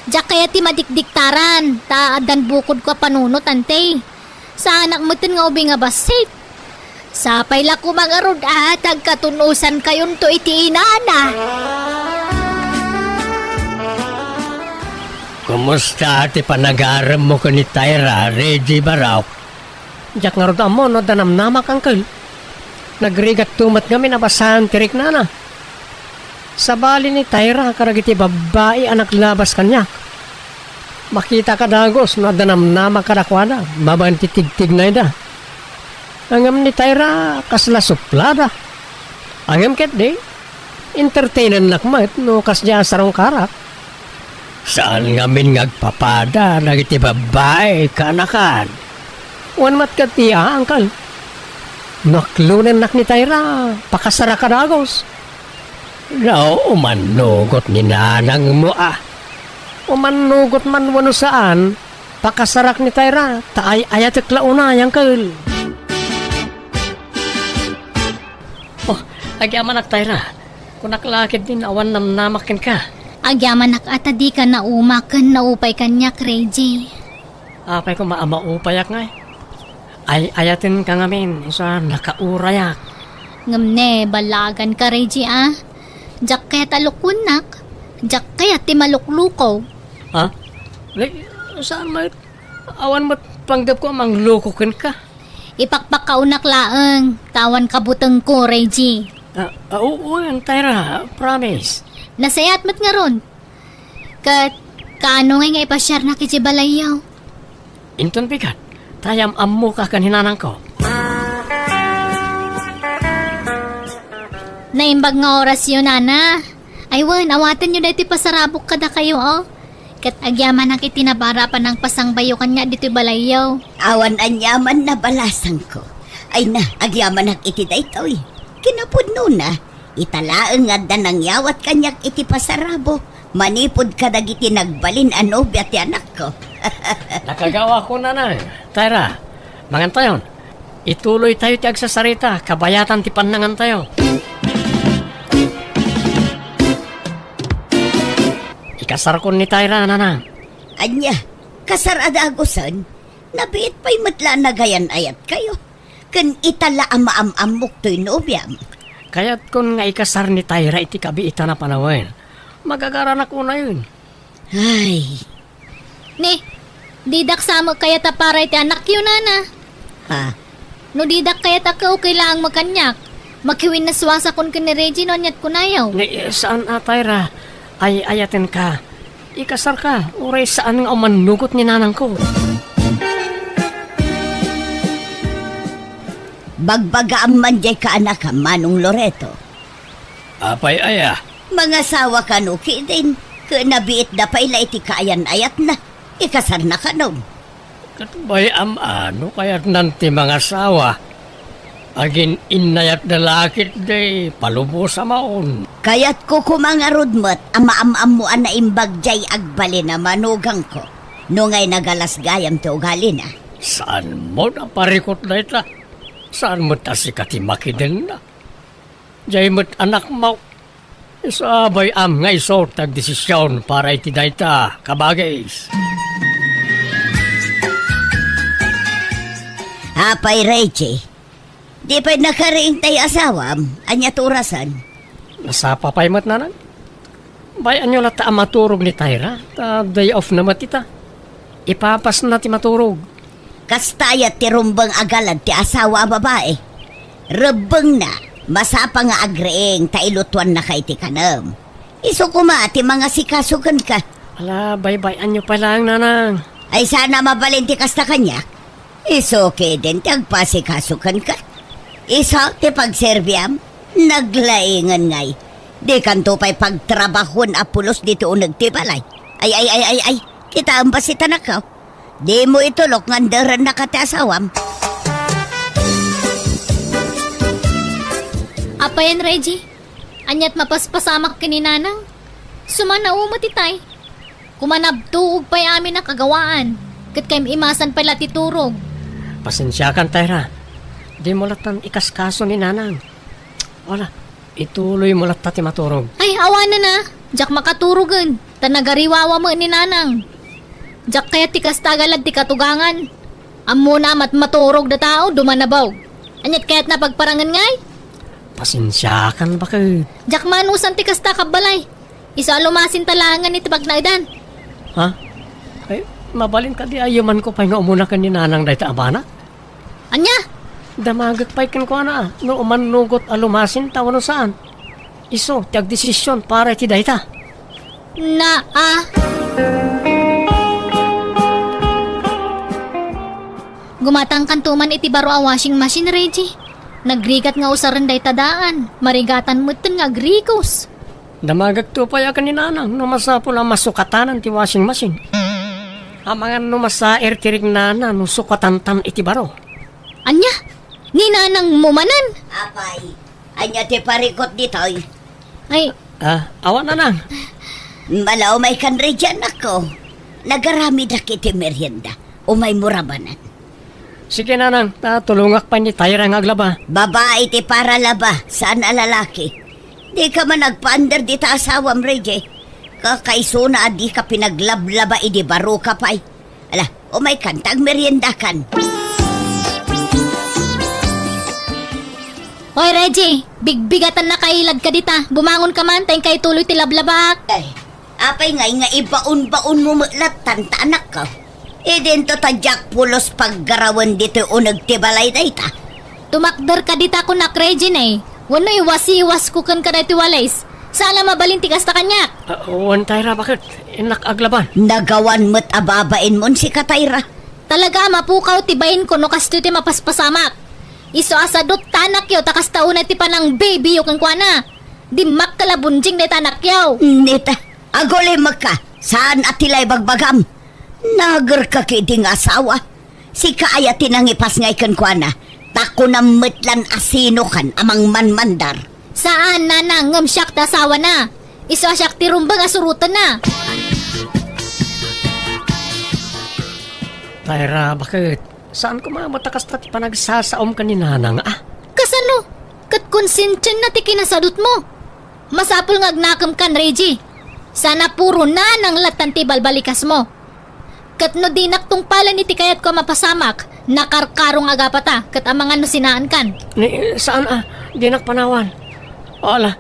Diak kayat ti madikdiktaran, ta addan bukodko a panunot, anti. Saanak metten nga ubing a bassit. Sapay la koma ngarud a ta agkatun-osankayonto iti inana. Kumusta ti panagaremmo ken ni Tyra, Reggie Barok? Diak ngarud ammo no adda namnamak, uncle. Nagrigatto met ngamin a bassan ti riknana. Sabali ni Tyra kadagiti babbai a naglabas kaniak. Makitak a dagus no adda namnamak kadakuada babaen ti tigtignayda. Ngem ni Tyra, kasla suplada. Ngem ketdi, entertainennak met no kasdiay a sarungkarak. Saan ngamin nga agpapada dagiti babbai, kaanakan. Wen met ketdi a, uncle. No aklonennak ni Tyra, pakasarak a dagus. No umannugot ni nanangmo a. Umannugot man wenno saan, pakasarak ni Tyra, ta ay-ayatek la unay, uncle. Oh, agyamanak, Tyra. Kunak la ketdin awan namnamak kenka. Agyamanak a ta dika nauma ken naupay kaniak, Reggie. Apay koma a maupayak ngay? Ay-ayatenka ngamin, isu a nakaurayak. Ngem ne, ballaganka, Reggie, a. Diak kayat a lukuennak. Diak kayat ti malukluko. Ha? Like, saan met? Awan met panggepko a mangluko kenka. Ipakpakaonak laeng, ta awan kabutengko, Reggie. Ah, ah, oo, Tyra, promise. Nasayaat met ngarud. Ket, kaano ngay nga ipasiarnak iti balayyo? Inton bigat, ta am-ammoka ken ni nanangko. Naimbag nga orasyo, nana. Ay wen, awatenyo daytoy pasarabok kadakayo, o. Ket agyamanak iti napaara a panangpasangbayo kaniak ditoy balayyo. Awan aniaman a balasangko. Ay na, agyamanak iti daytoy. Kinapudnona, ita laeng nga adda nangyawat kaniak iti pasarabok manipud kadagiti nagbalin a nobia ti anakko. Nakagawak, nanang. Tyra, mangantayon. Ituloytayo ti agsasarita, kabayatan ti pannangantayo. Ikasarkon ni Tyra, nanang. Ania, kasar a dagusen? Nabiit pay met la a nagayan-ayatkayo. Ken ita la a maam-ammok toy nobiam. Kayatkon nga ikasar ni Tyra iti kabiitan a panawen. Magagaranak unayen. Ay. Ni, didak sa met kayat a para iti anakyo, nana. Ah. No didak kayat a, okay laeng met kaniak. Makiwinnasuasakon ken ni Reggie no aniat kunayo. Ni, saan a, Tyra. Ay-ayatenka. Ikasarka, uray saan nga umannugot ni nanangko. Bagbagaam man diay kaanakam, Manong Loreto. Apay aya? Mangasawa kano ketdin, ket nabiitda pay la iti kaayan-ayatna. Ikasarna kano. Ket bay-am a no kayatnan ti mangasawa. Agin-innayatda la ketdi, palubosa maon. Kayatko koma ngarud met a maam-ammo a naimbag diay agbalin a manugangko, no ngay nagalas gayam ti ugalina. Saan met a parikut dayta? Saan met a sika ti makidenna? Diay met anakmo. Isu a bay-am nga isu ti agdesision para iti dayta, kabagis. Apay, Reggie, di pay nakariing tay asawam? Ania ti orasen? Nasapa pay met, nanang. Bay-anyo latta a maturog ni Tyra, ta day off na met ita. Ipapasna ti maturog. Kasta aya ti rumbeng a galad ti asawa a babai. Rebbengna, masapa nga agriing ta ilutuannaka iti kanem. Isu koma ti mangasikaso kenka. Ala, baybay-anyo pay laeng, nanang. Ay, sana mabalin ti kasta kaniak. Isu ketdin ti agpasikaso kenka. Isu ti pagserbiam, naglaingen ngay. Dikanto pay pagtrabahoen a pulos ditoy uneg ti balay. Ay, ay, ay, ay, ay. Kitaem basi ti anakko. Dimo itulok nga anderennaka ti asawam. Apayen, Reggie? Aniat mapaspasamak ken ni Nanang? Sumanaw met itay. Kumanabtuog pay amin a kagawaan, ket kaim-imasan pay la ti turog. Pasensiakan, Tyra. Dimo lattan ikaskaso ni Nanang. Wala, ituloymo latta ti maturog. Ay, awanen a. Diak makaturogen, ta nagariwawa met ni Nanang. Diak kayat ti kasta a galad ti katugangan. Ammona a matmaturog da tao, dumanabog. Aniat kayatna pagparangen ngay? Pasensiakan, baket. Diak manusan ti kasta, kabbalay. Isu a lumasinta laengen iti pagnaedan. Ha? Ay, mabalin kadi a yumanko pay nga umuna ken ni Nanang dayta a bana? Ania? Damagek pay kenkuana a no umannugot a lumasinta wenno saan. Isu ti agdesision para iti dayta. Naa. Gumatangkanto man iti baro a washing machine, Reggie. Nagrigat nga usaren dayta daan. Marigatan metten nga agrigos. Damagekto pay a ken ni Nanang no masapul a masukatanan ti washing machine. Amangan no masair ti rignana no sukatantan iti baro. Ania? Ni Nanangmo manen? Apay, ania ti parikut ditoy? Ay. Ah, awan, Nanang. Mala, umaykan, Reggie, anakko. Nagaramidak iti merienda. Umaymo rabanen. Sige, Nanang, ta tulongak pay ni Tyra nga aglaba. Babai ti paralaba, saan a lalaki. Dika man agpaandar dita asawam, Reggie. Kakaisuna a dika pinaglablaba idi baroka pay. Ala, umaykan, ta agmeriendakan. Oy, Reggie, bigbigatan na kailad ka dita. Bumangon ka man, ta inka ituloy ti lablabak. Ay, apay ngay nga ibaon-baonmo met lattan ta anakko? Idinto ta diak pulos paggarawen ditoy uneg ti balay dayta. Tumakder ka dita kunak, Regine. Wenno iwasiwasko kenka daytoy walis. Saan a mabalin ti kasta kaniak. Ah, wen, Tyra, baket? Innak aglaban. Nagawan met a babainmon sika, Tyra. Talaga a mapukaw ti bainko no kastoy ti mapaspasamak. Isu a sadut ta anakyo ta kasta unay ti panangbabyyo kenkuana. Dimmakkel a bunjing dayta anakyo. Nita, agulimekka, saan a ti la ibagbagam. Nagerka ketdi nga asawa. Sika aya ti nangipasngay kenkuana, ta kunam met lan a sinokan a mangmanmandar. Saan, Nanang, ngem siak ti asawana. Isu a siak ti rumbeng a surotenna. Tyra, baket? Saan koma met a kasta ti panagsasaom ken ni Nanang, a? Kasano? Ket konsensianna ti kinasadutmo. Masapul nga agnakem kan, Reggie. Sana puro Nanang lattan ti balbalikasmo. Ket no dinak tungpalen iti kayatko a mapasamak, nakarkaro nga agapata, ket amangan no sinaankan. Ni, saan a, dinak panawan. Ala,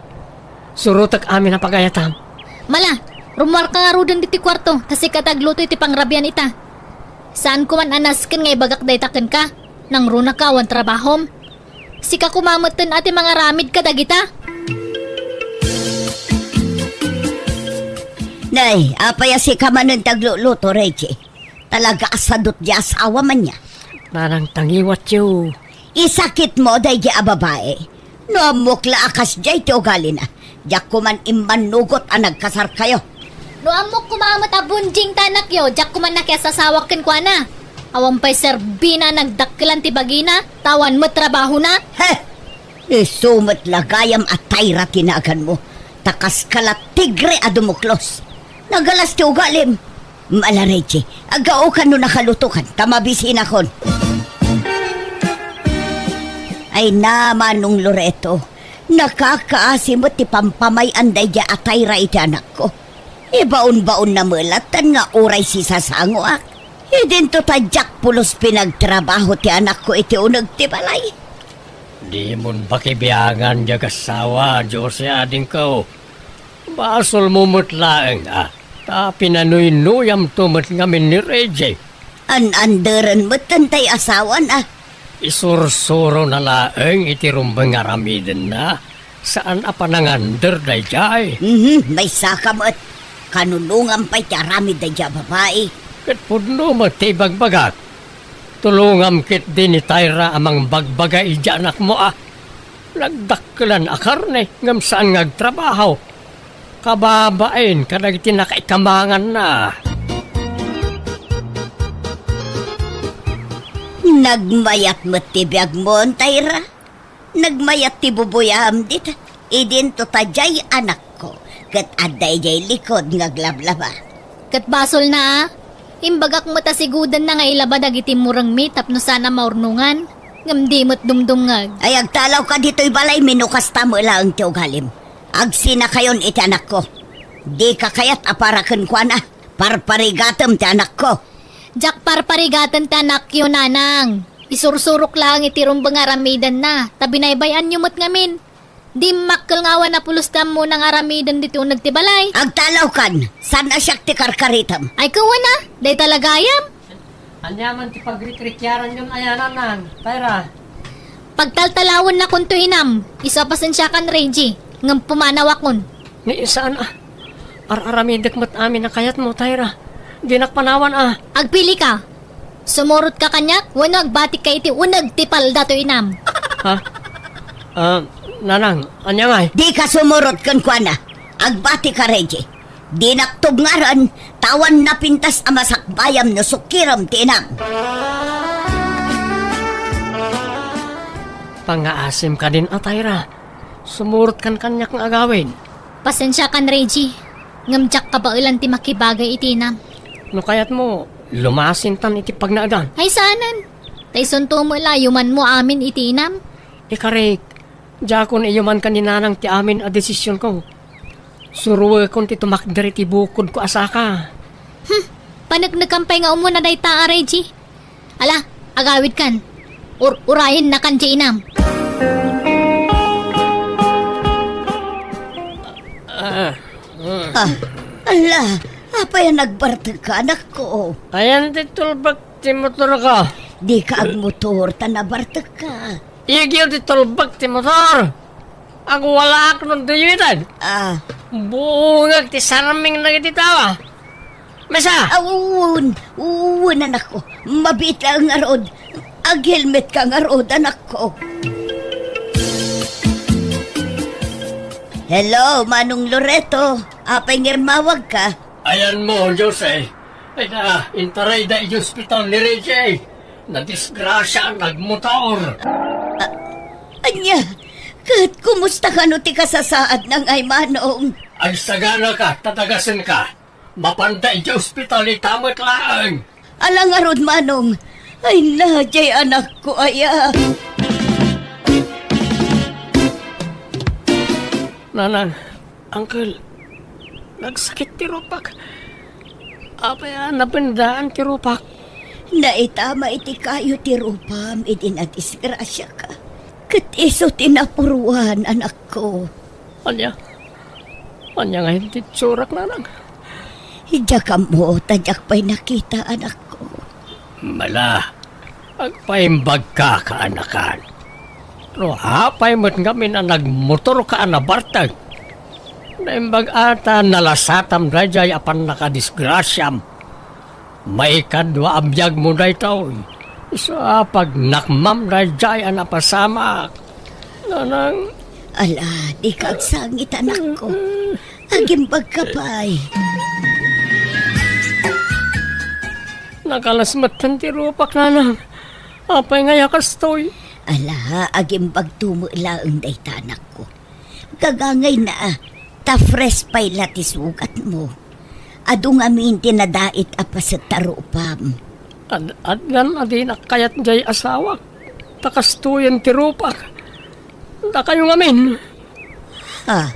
surotek amin a pagayatam. Mala, rummuarka ngaruden ditoy kuarto, ta sika ti agluto iti pangrabian ita. Saanko man a nasken nga ibagak dayta kenka, nangrunaka awan trabahom. Sika koma metten a ti mangaramid kadagita. Nay, apay a sika manen ti agluluto, Reggie? Talaga a sadut ti asawam ania. Nanang, tangiwatyo. Isakitmo daydi a babai. No ammok la a kasdiay ti ugalina, diak koman immannugot a nagkasarkayo. No ammok koma met a bunjing ti anakyo, diak koman nakiasasawak kenkuana. Awan pay serbina a nagdakkelan ti bagina, ta awan met trabahona. He! Isu met la gayam a Tyra ti naganmo, ta kaska la tigre a dumuklos. Nagalas ti ugalim. Mala, Reggie, aggaokan no nakalutokan, ta mabisinakon. Ay na, Manong Loreto, nakakaasi met ti pampamay-an daydi a Tyra iti anakko. Ibaon-baonna met lattan nga uray sisasangoak. Idinto ta diak pulos pinagtrabaho ti anakko iti uneg ti balay. Dimon pakibiangan diay agassawa, Jose, adingko. Basolmo met laeng, a, ta pinanuynuyamto met ngamin ni Reggie. An-anderen metten tay asawan, a. Isursurona laeng iti rumbeng nga aramidenna. Saan a panangander daydiay. Mhm, maysaka met. Kanunongam pay ti aramid daydiay a babai. Ket pudno met ti ibagbagak. Tulongam ketdi ni Tyra a mangbagbaga idiay anakmo, a. Nagdakkelan a karne ngem saan nga agtrabaho. Kababain kadagiti nakaikamanganna. Nagmayat met ti biagmo, Tyra. Nagmayat ti bubuyam dita. Idinto ta diay anakko, ket adda idiay likod nga aglablaba. Ket basolna, a. Imbagak met a sigudanna nga ilaba dagiti murengmi tapno saan a maurnongan, ngem di met dumdumngeg. Ay, agtalawka ditoy balaymi no kasta met laeng ti ugalim. Agsinakayon iti anakko. Dika kayat a para kenkuana. Parparigatem ti anakko. Diak parparigaten ti anakyo, nanang. Isursurok laeng iti rumbeng nga aramidenna, ta binaybay-anyo met ngamin. Dimmakkel nga awan a pulos ti ammona nga aramiden ditoy uneg ti balay. Agtalawkan, saan a siak ti karkaritem. Ay, kuana, dayta la gayam. Ania man ti pagrikrikyaranyon aya, nanang, Tyra? Pagtaltalawennakonto, inam, isu a pasensiakan, Reggie, ngem pumanawakon. Ni saan a, ar-aramidek met amin a kayatmo, Tyra. Dinak panawan a. Agpilika. Sumurotka kaniak wenno agbatikka iti uneg ti paldato, inam. Ha? Ah, nanang, ania ngay? Dika sumurot kenkuana. Agbatika, Reggie. Dinak tubngaren, ta awan napintas a masakbayam no sukirem ti inam. Pangngaasim kadin a, Tyra. Sumurotkan kaniak nga agawid. Pasensiakan, Reggie. Ngem diak kabaelan ti makibagay iti inam. No kayatmo, lumasintan iti pagnaedan. Ay, saanen. Ta isunto met la yumanmo amin iti inam. Ikarik, diakon iyumankan ni nanang ti amin a desisionko. Suruekon ti tumakder iti bukodko a saka. Hmm, paneknekan pay nga umuna dayta a, Reggie. Ala, agawidkan. Ur-, urayennakan ti inam. Ah, ah. Ah, ala, apay a nagbartekka, anakko? Ayan ti tulbek ti motorko. Dika agmotor ta nabartekka. Igyo ti tulbek ti motor. Agwalaak no duyuiten. Ah. Buongek ti sarming dagiti tao. Mesa! Ah, wen, wen, anakko. Mabiit laeng ngarud. Aghelmetka ngarud, anakko. Hello, Manong Loreto. Apay nga irmawagka? Ayanmo, Jose. Ay na, intarayda iti ospital ni Reggie. Nadisgrasia, nagmotor. A-, ania? Ket kumusta kano ti kasasaadna ngay, Manong? Agsaganaka, ta dagasenka. Mapanda iti ospital ita met laeng. Ala ngarud, Manong. Ay na, diay anakko aya. Nanang, Uncle, nagsakit ti rupak. Apay a napendaan ti rupak? Naitama iti kayo ti rupam idi nadisgrasiaka. Ket isu ti napuruan, anakko. Ania? Ania ngayen ti itsurak, nanang? Diak ammo ta diak pay nakita, anakko. Mala, agpaimbagka, kaanakan. No apay met ngamin a nagmotorka a nabartek? Naimbag a ta nalasatam daydiay a pannakadisgrasiam. Maikadua a biagmo daytoy. Isu a pagnakmam daydiay a napasamak. Nanang. Ala, dika agsangit, anakko. Agimbagka pay. Nakalas metten ti rupak, nanang. Apay ngay a kastoy? Ala, agimbagto met laeng dayta, anakko. Gagangayna, ta fresh pay la ti sugatmo. Adu ngamin ti nadait a paset ta rupam. Ad-, addan a dinak kayat diay asawak, ta kastoyen ti rupak. Dakayo ngamin. Ha?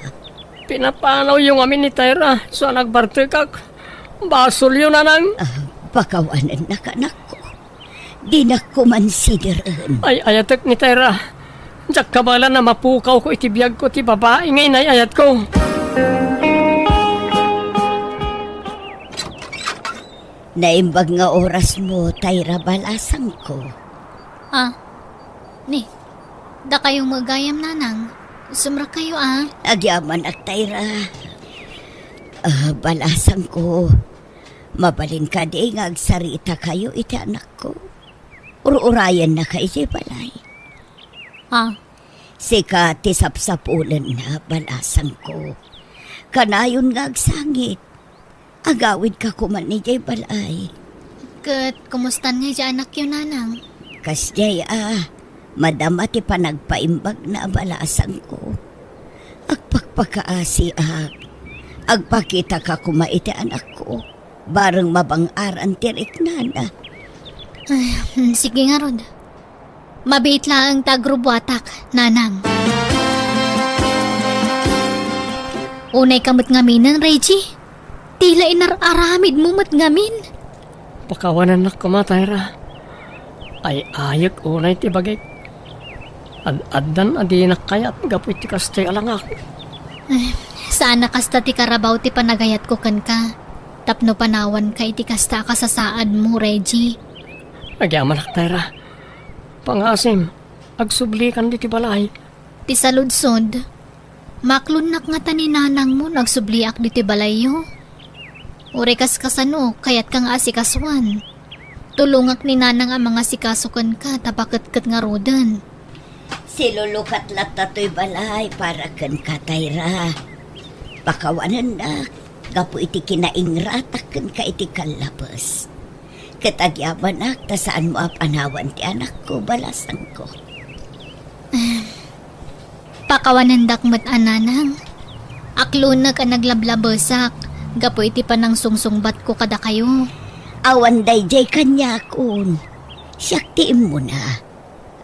Pinapanawyo ngamin ni Tyra, isu a nagbartekak. Basolyo, nanang. Ah, pakawanennaka, anakko. Dinak koma sideren. Ay-ayatek ni Tyra. Diak kabaelan a mapukawko iti biagko ti babai nga inay-ayatko. Naimbag nga orasmo, Tayra, balasangko. Ah, ni, dakayo met gayam, nanang. Sumrekkayo, ah. Agyamanak, Tayra. Ah, balasangko. Mabalin kadi nga agsaritakayo iti anakko? Ur-urayennaka idiay balay. Ah. Sika ti sapsapulenna, balasangko. Kanayon nga agsangit. Agawidka koma idiay balay. Ket kumustan nga idiay anakyo, nanang? Kasdiay a, madama ti panagpaimbagna, balasangko. Agpakpakaasiak. Agpakitaka koma iti anakko. Bareng mabang-aran ti riknana. Ay, hmm, sige ngarud. Mabiit laeng ta agrubuatak, nanang. Unayka met ngaminen, Reggie. Tila inar-aramidmo met ngamin. Pakawanennak koma, Tayra. Ay-ayek unay ti bagik. Ad-addan a dinak kayat gapu iti kastoy a langak. Eh, saan a kasta ti karabaw ti panagayatko kenka. Tapno panawanka iti kasta a kasasaadmo, Reggie. Agyamanak, Tayra. Pangasim, agsublikan ditoy balay. Ti saludsod, maklonnak ngata ni nanangmo no agsubliak ditoy balayyo? Uray kaskasano, kayatka nga asikasuan. Tulongak ni nanang a mangasikaso kenka ta paketket ngaruden. Silulukat latta toy balay para kenka, Tayra. Pakawanennak gapu iti kinaingratak kenka iti kallabes. Ket agyamanak ta saanmo a panawan ti anakko, balasangko. Pakawanendak met a, nanang. Aklonek a naglablabesak gapu iti panangsungsungbatko kadakayo. Awan daydiay kaniakon. Siak ti immuna.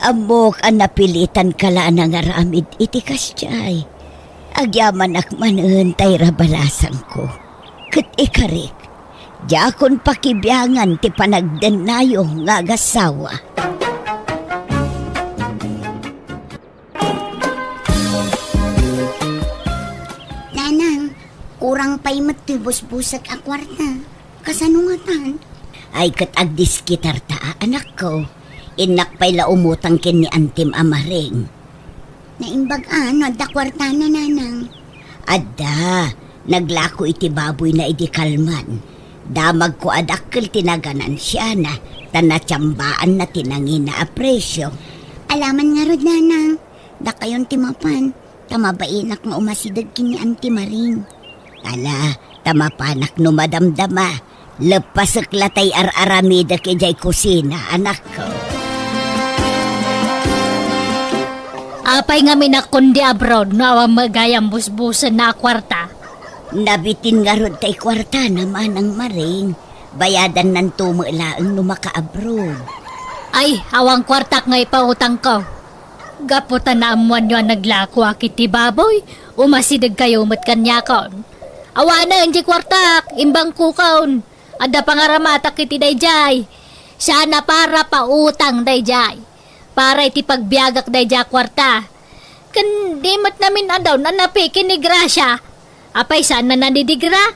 Ammok a napilitanka la a nangaramid iti kasdiay. Agyamanak manen, Tayra, balasangko. Ket ikarik, diakon pakibiangan ti panagdennayo nga agassawa. Nanang, kurang pay met toy busbusek a kuarta. Kasano ngatan? Ay, ket agdiskitarta a, anakko. Innak pay la umutang ken ni antim a Maring. Naimbag a no adda kuartana, nanang. Adda, naglako iti baboyna idi kalman. Damagko a dakkel ti naganansiana, ta natiambaanna ti nangina a presio. Alaman ngarud, nanang, dakayon ti mapan, ta mabainak nga umasideg ken ni Anti Maring. Ala, ta mapanak no madamdama. Leppasek la tay ar-aramidek idiay kusina, anakko. Apay ngamin a kundi abroad no awan met gayam busbusenna a kuarta? Nabitin ngarud tay kuartana, manang Maring. Bayadannanto met laeng no makaabroad. Ay, awan kuartak nga ipautangko. Gapu ta naammoanyo a naglakoak iti baboy, umasidegkayo met kaniakon. Awanen diay kuartak, imbangkokon. Adda pangaramatak iti daydiay. Saan a para pautang daydiay. Para iti pagbiagak daydiay a kuarta. Ken di met namin-adaw a napiki ni Gracia. Apay saan a nadidigra?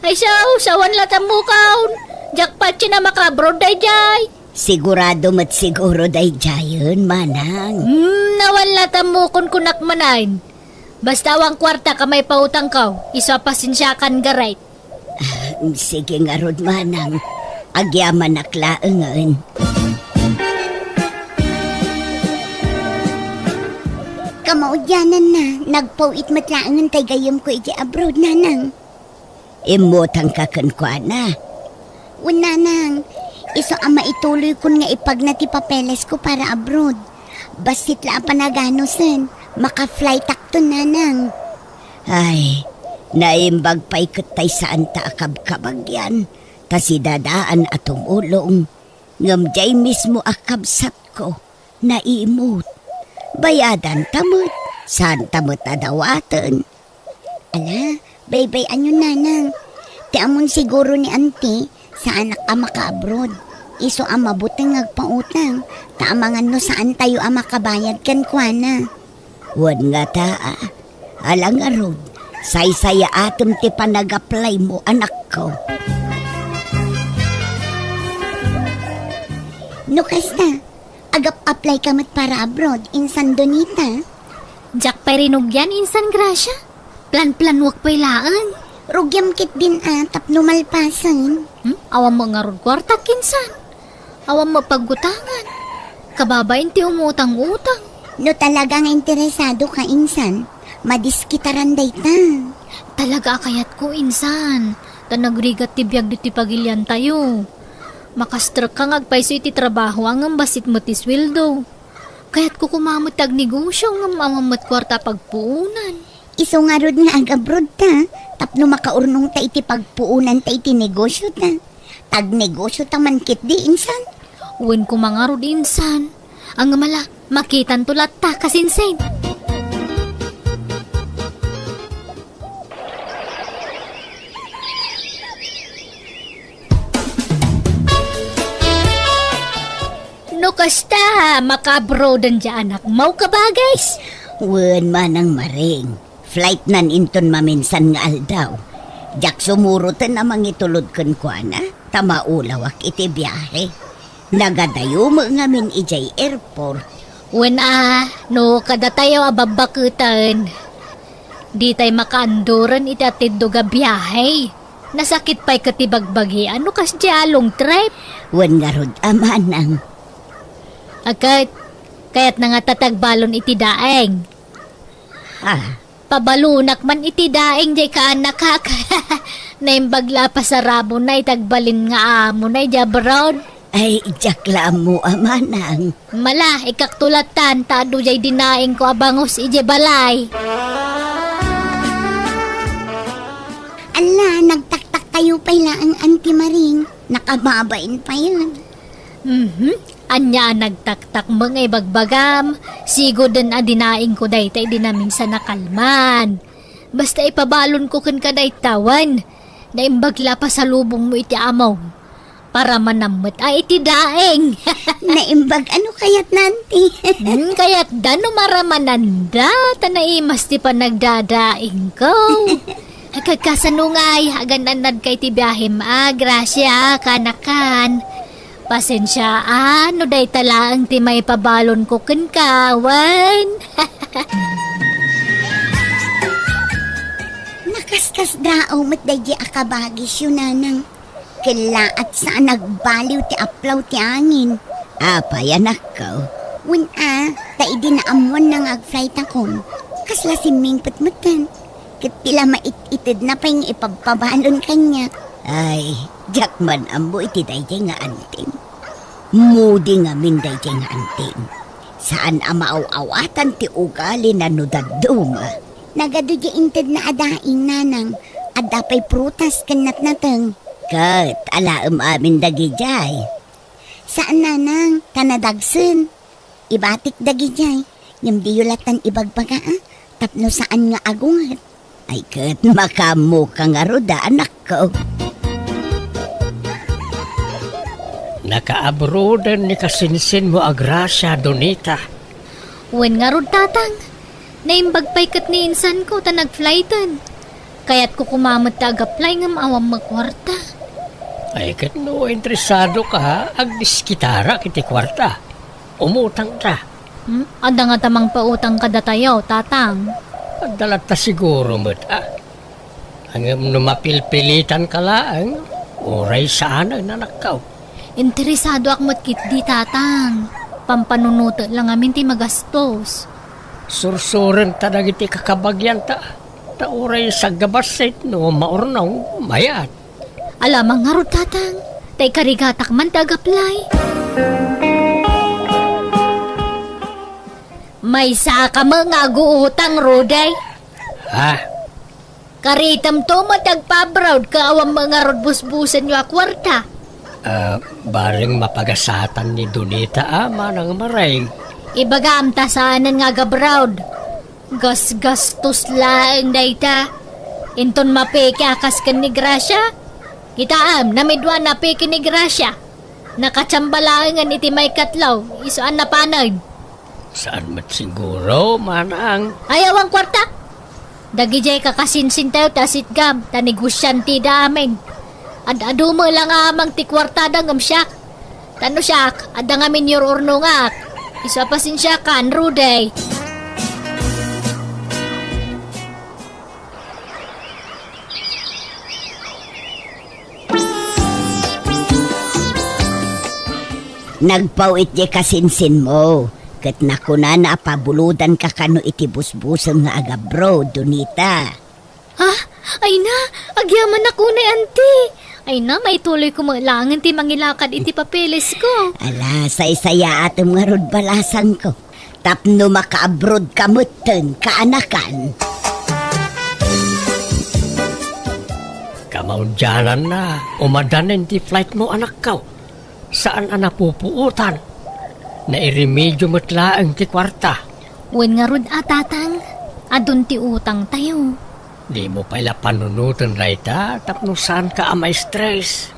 Ay, saw, sawan la tammokon. Diak patien a makaabroad daydiay. Sigurado met siguro daydiayen, manang. Hmm, awan la tammokon kunak manen. Basta awan kuartak a maipautangko, isu a pasensiakan, Garet. Ah, sige ngarud, manang. Agyamanak laengen. Kamaudiananna, nagpaw-it met laengen tay gayyemko idiay abroad, nanang. Immutangka kenkuana. Wen, nanang, isu a maituloykon nga ipagna ti papelesko para abroad. Bassit la a panaganusen, maka-flightakton, nanang. Ay, naimbag pay ket tay saanta a kabkabagyan, ta sidadaan a tumulong. Ngem diay mismo a kabsatko, naimut. Bayadanta met, saanta met a dawaten. Ala, baybay-anyon, nanang. Ti ammon siguro ni Anti, saanak a makaabroad. Isu a mabuteng nga agpautang, ta amangan no saantayo a makabayad kenkuana. Wen ngata, a. Ala ngarud, saysayaatem ti panagaplaymo, anakko. No kasta, agap-apply ka met para abroad, insan Donita? Diak pay rinugian, insan Gracia. Plan-planuak pay laeng. Rugiam ketdin a tapno malpasen. Hmm? Awan met ngarud kuarta, insan. Awan met paggutangan. Kababain ti umutang-utang. No talaga nga interesado ka, insan, madiskitaran dayta. Talaga a kayatko, insan. Ta nagrigat ti biag ditoy pagiliantayo. Makastrekka nga agpayso iti trabaho a ngem bassit met ti sueldo. Kayatko koma met ti agnegosio ngem awan met kuarta a pagpuonan. Isu ngarud nga agabroad ta, tapno makaurnong ta iti pagpuonan ta iti negosio ta. Agnegosio ta man ketdi, insan. Wen koma ngarud, insan. Ngem ala, makitanto latta, kasinsin. No kasta, makaabroaden diay anakmo, kabagis? Wen, Manang Maring. Flightnan inton maminsan nga aldaw. Diak sumuroten a mangitulod kenkuana, ta maulawak iti biahe. Nagadayo met ngamin idiay airport. Wen a, no kadatayo a babbaketen, ditay makaanduren iti atiddog a biahe. Nasakit pay ket ti bagbagian no kasdiay a long trip. Wen ngarud a, Manang. Ket, kayatna ngata ti agbalon iti daeng. Ha? Pabalonak man iti daeng diay kaanakak. Naimbag la a pasarabona iti agbalin nga amona idiay abroad. Ay, diak la ammo a, Manang. Ala, ikkakto lattan, ta adu diay dinaengko a bangus idiay balay. Ala, nagtaktaktayo pay laeng, Auntie Maring. Nakababain payen. Mhm. Ania a nagtaktak met nga ibagbagam? Sigoden a dinaengko dayta idi naminsan a kalman. Basta ipabalonko kenka dayta wen. Naimbag la a pasalubongmo iti amom. Paramanam met a iti daeng. Naimbag a no kayatna, Auntie. Hmm, kayatda no maramananda, ta naimas ti panagdadaengko. Kasano ngay, agan-annadka iti biahem a, Gracia, kaanakan. Pasensia a, no dayta laeng ti maipabalonko kenka, wen. Nakaskasdaaw met daydi a kabagisyo, Nanang. Kellaat sa a nagbaliw ti aplaw ti angin. Apay, anakko? Wen a, ta idi naammoanna nga agflightakon, kasla simmingpet metten. Ket ti la mait-itedna pay nga ipabpabalon kaniak. Ay, diak man ammo iti daydiay nga antim. Mudi ngamin daydiay nga antim. Saan a maaw-awatan ti ugalina no dadduma. Nagadu diay intedna a daing, Nanang. Adda pay prutas ken natnateng. Ket alaem amin dagidiay. Saan, Nanang, ta nadagsen. Ibatik dagidiay, ngem diyo lattan ibagbaga, a, tapno saan nga agunget. Ay ket, makaammoka ngarud a, anakko. Nakaabroaden ni kasinsinmo a Gracia, Donita. Wen ngarud, Tatang. Naimbag pay ket ni insanko ta nagflighten. Kayatko koma met ti ag-apply ngem awan met kuarta. Ay, ket no interesadoka, agdiskitarak iti kuarta. Umutangta. Hmm? Adda ngata mangpautang kadatayo, Tatang? Adda latta siguro met, a. Ngem no mapilpilitanka laeng, uray saanen, anakko. Interesadoak met ketdi, Tatang. Pampanunotek la ngamin ti magastos. Sursurenta dagiti kakabagianta. Ta uray saggabassit no maurnong, mayat. Ala man ngarud, Tatang. Ta ikarigatak man ti ag-apply. Maysaka met nga aguutang, Rudy. Ha? Karitemto met ti agpa-abroad ket awan met ngarud busbusenyo a kuarta. Ah, bareng mapagasatan ni Donita a, Manang Maring. Ibagam ta saanen nga ag-abroad. Gasgastos laeng dayta. Inton mapeke a kas ken ni Gracia. Kitaem, namidua napeke ni Gracia. Nakachamba laengen iti maikatlo, isu a napanen. Saan met siguro, Manang? Ay, awan kuarta. Dagidiay kakasinsintayo ti asitgam, ta negosianteda amin. Ad-adu met la nga amang ti kuartada ngem siak. Ta no siak, adda ngamin iyur-urnongak. Isu a pasensiakan, Rudy. Nagpaw-it diay kasinsinmo, ket nakunana a pabulodanka kano iti busbuseng nga agabroad, Donita. Ha? Ay na, agyamanak unay, anti. Ay na, maituloyko met laengen ti mangilakad iti papeles ko. Ala, saysayaatem ngarud balasangko. Tapno makaabroad ka metten, kaanakan. Kamaudiananna, umadanen ti flight mo, anakko. Saan a napupuotan. Nairemedio met laeng ti kuarta. Wen ngarud a, Tatang, adun ti utangtayo. Dimo pay la panunoten dayta tapno saanka a ma-stress.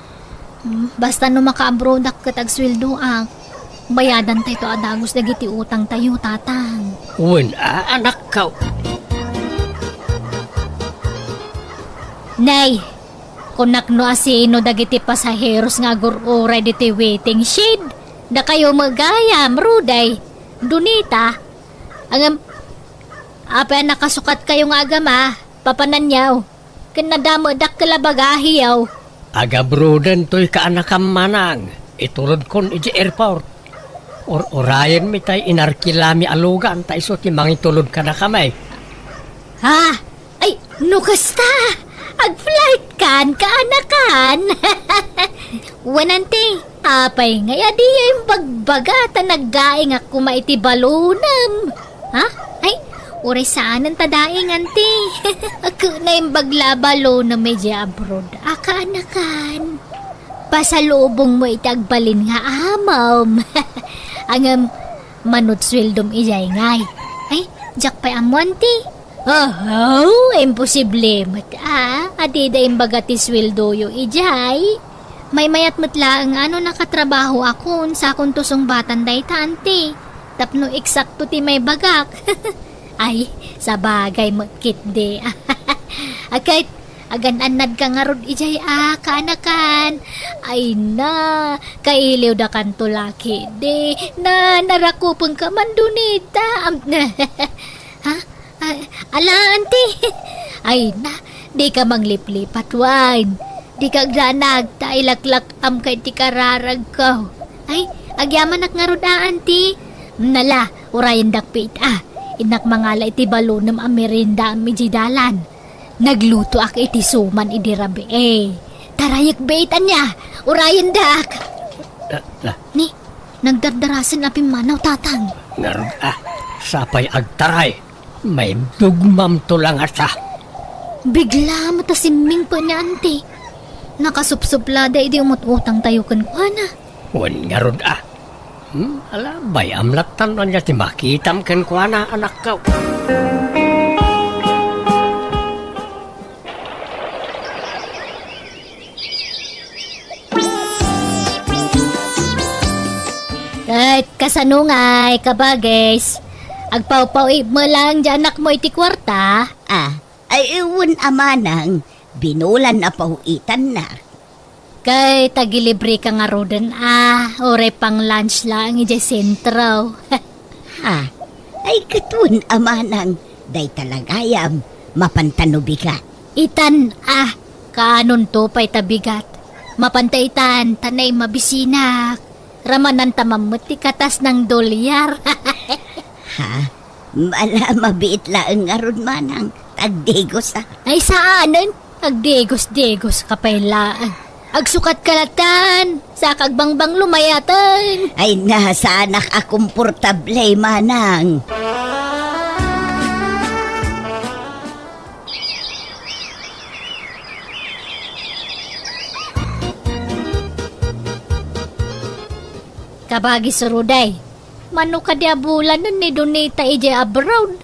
Hmm, basta no makaabroadak ket agsueldoak, bayadantayto a dagus dagiti utangtayo, Tatang. Wen a, anakko. Nay, kunak no asino dagiti pasaheros nga agur-uray ditoy waiting shed. Dakayo met gayam, Rudy, Donita. Ngem, apay a nakasukatkayo nga agama, papananyo? Ken nadamekdak ket la bagahiyo. Agabroaden toy kaanakam, manang. Itulodkon idiay airport. Ur-urayenmi tay inarkilami a lugan ta isu ti mangitulod kadakami. Ha? Ay, no kasta, agflightkan, kaanakan. Wen, anti, apay ngay a diyo imbagbaga ta naggaingak koma iti balonem? Ha? Ay, uray saanen ta daing, anti. Ket naimbag la a balonem idiay abroad a kaanakan. Pasalubongmo iti agbalin nga amom. Ngem, mano ti sueldom idiay ngay? Ay, diak pay ammo, anti. Oho, imposible met a, a dida imbaga ti sueldoyo idiay. Maymayat met laeng a no nakatrabahoakon, sakonto sungbatan dayta, anti. Tapno eksakto ti maibagak. Ay, sabagay met ketdi. A ket, agan-annadka ngarud idiay a, kaanakan. Ay na, kailiwdakanto la ketdi. Na, narakupenka man, Donita. Am-, ha? Ay, ala, anti. Ay na, dika mangliplipat wen. Dika agdanag ta ilaklak-amka iti kararagko. Ay, agyamanak ngarud a, anti. Nala, urayendak pay ita. Innak mangala iti balonem a meriendaam idiay dalan. Naglutoak iti suman idi rabii. Tarayek bit ania, urayendak. Ah, ah. Ni, nagdardarasen a pimmanaw, Tatang. Ngarud a, sapay agtaray. Maibdugmamto la ngata. Bigla met a simmingpet ni Anti. Nakasupsuplada idi umut-utangtayo kenkuana. Wen ngarud a. Hmm, ala, bay-am latta no ania ti makitam kenkuana, anakko. Ket kasano ngay, kabagis? Agpawpaw-it met laeng ti anakmo iti kuarta? Ah, ay, wen a manang, binulan a paw-itanna. Ket agilibreka ngaruden a, uray pang-lunch laeng idiay sentro. Ha? Ay, ket wen a manang, dayta la gayam, mapanta no bigat. Itan a, kaanonto pay ta bigat. Mapanta itan, ta naimabisinak. Ramananta man met ti katas nang dolyar. Ha? Ala, mabiit laeng ngarud manang, ta agdigos a. Ay, saanen, agdigos-digos ka pay laeng. Agsukat ka latan, saka agbangbang lumayaten. Ay, na, saanak a komportable, manang. Kabagis Ruday, mano kadi a bulanen ni Donita idiay abroad?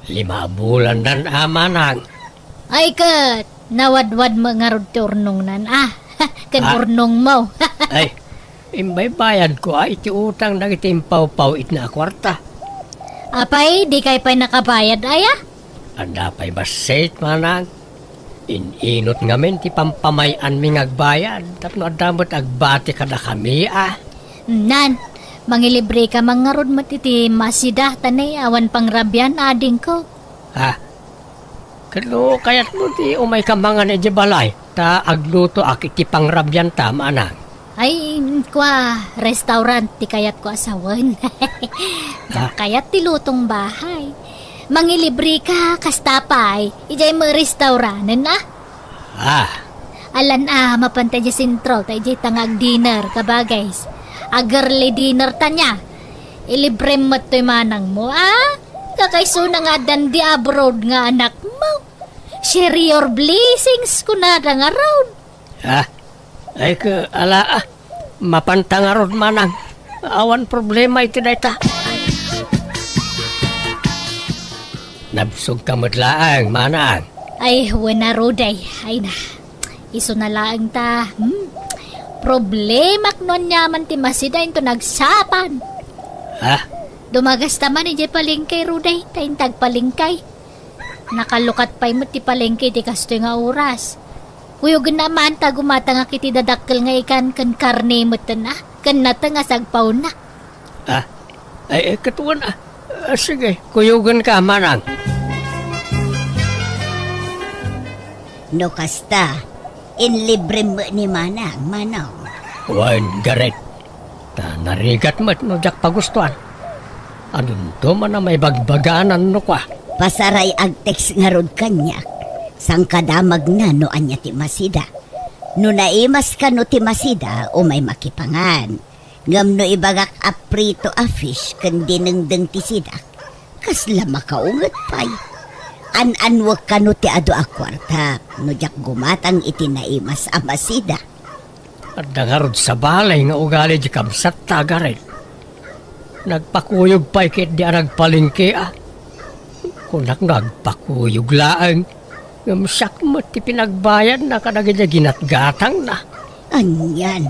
Lima a bulandan a manang. Ay ket, nawadwad met ngarud ti urnongnan a. Ken Ah. urnongmo. Ay, imbaybayadko a iti utang dagiti impawpaw-itna a kuarta. Apay, dikay pay nakabayad aya? Adda pay bassit, manang. In-inut ngamin ti pampamay-anmi nga agbayad tapno adda met agbati kadakami a. Nan, mangilibreka man ngarud met iti Masida, ta ne, awan pangrabian, adingko. Ah, ket no kayatmo ti umayka mangan idiay balay, ta aglutoak iti pangrabianta, manang. Ay, kua, restaurant ti kayatko a sawen. Diak Ah. kayat ti lutong bahay. Mangilibreka, kasta pay, idiay met restauranen, ah. Ah. Alan a, mapanta idiay sentro, ta idiay ta nga agdinner, kabagay. Ag-early dinner ta nia. Ilibrem met toy manangmo, ah? Kakaisuna nga addan di abroad nga anakmo. Share your blessings, kunada ngarud. Ah, ay ka, ala, ah. Mapanta ngarud, manang. Awan problema iti dayta. Nabsogka met laeng, manang. Ay, wen a, Ruday. Ay na. Isuna laeng ta, hmm? Problemak no aniaman ti Masida inton agsapan. Ha? Dumagasta man idiay palengke, Ruday, ta inton agpalengke. Nakalukat pay met ti palengke iti kastoy nga oras. Kuyogenna man ta gumatangak iti dadakkel nga ikan ken karne metten, ah, ken nateng a sagpaonna. Ah, ay, ay, ket wen, ah. Ah, sige, kuyogenka, manang. No kasta, inlibrem met ni manang, manong. Wen, Garret. Ta narigat met no diak pagustuan. Adunto man a maibagbaganan no kua. Pasaray agtext ngarud kaniak. Sangkadamagna no ania ti Masida. No naimas kano ti Masida, umay makipangan. Ngem no ibagak a prito a fish ken dinengdeng ti sidak, kasla makaunget pay. An-anwek kano ti adu a kuartak no diak gumatang iti naimas a Masida. Adda ngarud sabali nga ugali di kabsatta, Garret. Nagpakuyog pay ket di a nagpalengke, a. Kunak no agpakuyog laeng, ngem siak met ti pinagbayadna kadagiti ginatgatangna. Anian?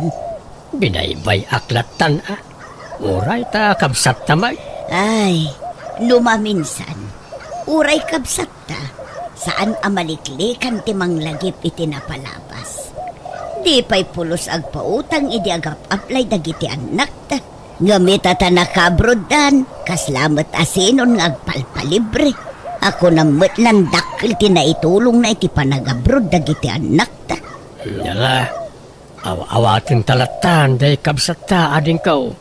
Binaybay-ak lattan, a. Uray ta kabsatta met. Ay, no maminsan, uray kabsatta, saan a maliklikan ti manglagip iti napalabas. Di pay pulos agpautang idi agap-aplay dagiti annakta. Ngem ita ta nakaabroddan, kasla met a sinon nga agpalpalibre. Kunam met la dakkel ti naitulongna iti panagabroad dagiti annakta. Ala, aw-awaten ta lattan, day kabsatta, adingko.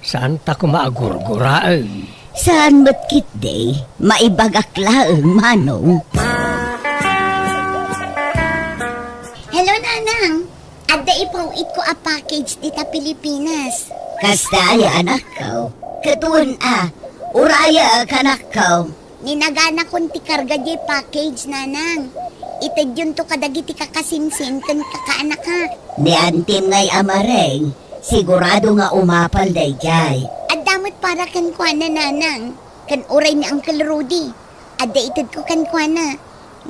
Saan ta koma agurguraen. Saan met ketdi, maibagak laeng, manong. Hello, Nanang. Adda ipaw-itko a package dita Pilipinas. Kasta aya, anakko? Ket wen a, uraya, anakko. Ninaganakon ti karga diay package, Nanang. Itedyonto kadagiti kakasinsin ken kakaanakak. Ni antim ngay a mareng, sigurado nga umapal daydiay. Adda met para kenkuana, Nanang, ken uray ni Uncle Rudy. Adda itedko kenkuana.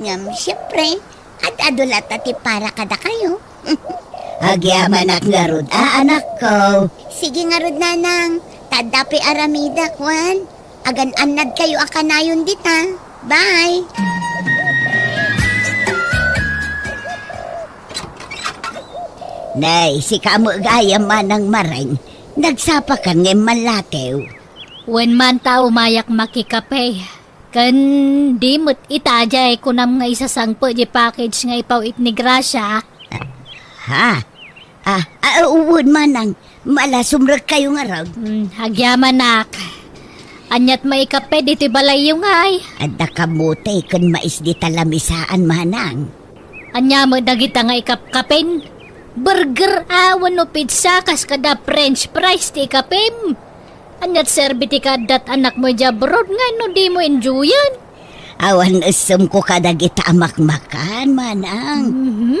Ngem, siempre, ad-adu latta ti para kadakayo. Agyamanak ngarud a, anakko. Sige ngarud, Nanang. Ta adda pay aramidak, wen. Agan-annadkayo a kanayon dita. Bye! Nay, sika met gayam, manang mareng. Nagsapakan nga immallatew. Wen man ta umayak makikape. Ken di met ita diay kunam nga isasangpet diay package nga ipaw-it ni Gracia. Ha? Ah, ah, wen manang, mala sumrekkayo ngarud. Hmm, agyamanak. Aniat maikape ditoy balayyo ngay? Adda kamote ken mais dita lamisaan, manang. Ania met dagita nga ikapkapen? Burger a wenno pizza kas kada French fries ti ikapem? Aniat serbi ti kaaddat anakmo idiay abroad nga no dimo enjoyan? Awan essem ko kadagita a makmakan, manang. Mhm.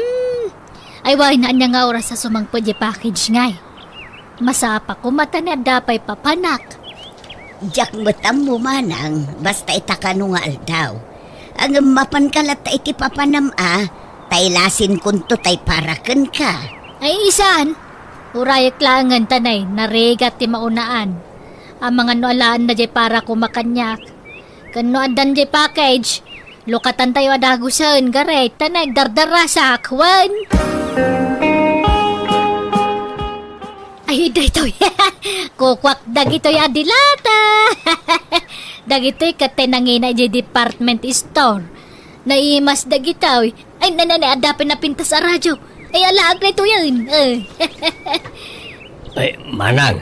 Ay, wen, ania nga oras a sumangpet diay package ngay? Masapa koma ta ni adda pay papanak. Diak met ammo, manang, basta ita kano nga aldaw. Ngem mapanka latta iti papanam a, ta ilasinkonto tay para kenka. Ay, saan? Urayek laengen ta nay, narigat ti maunaan. Amangan no alaenna diay para koma kaniak. Ken no addan diay package, lukatantayo a dagusen, Garret, ta nagdardarasak, wen. Daytoy. Kukuak dagitoy a dilata. Dagitoy ket ti nangina idiay department store. Naimas dagitoy. Ay, na, na, na, adda pay napintas a radio. Ay, alaag daytoyen. Eh. Ay, manang,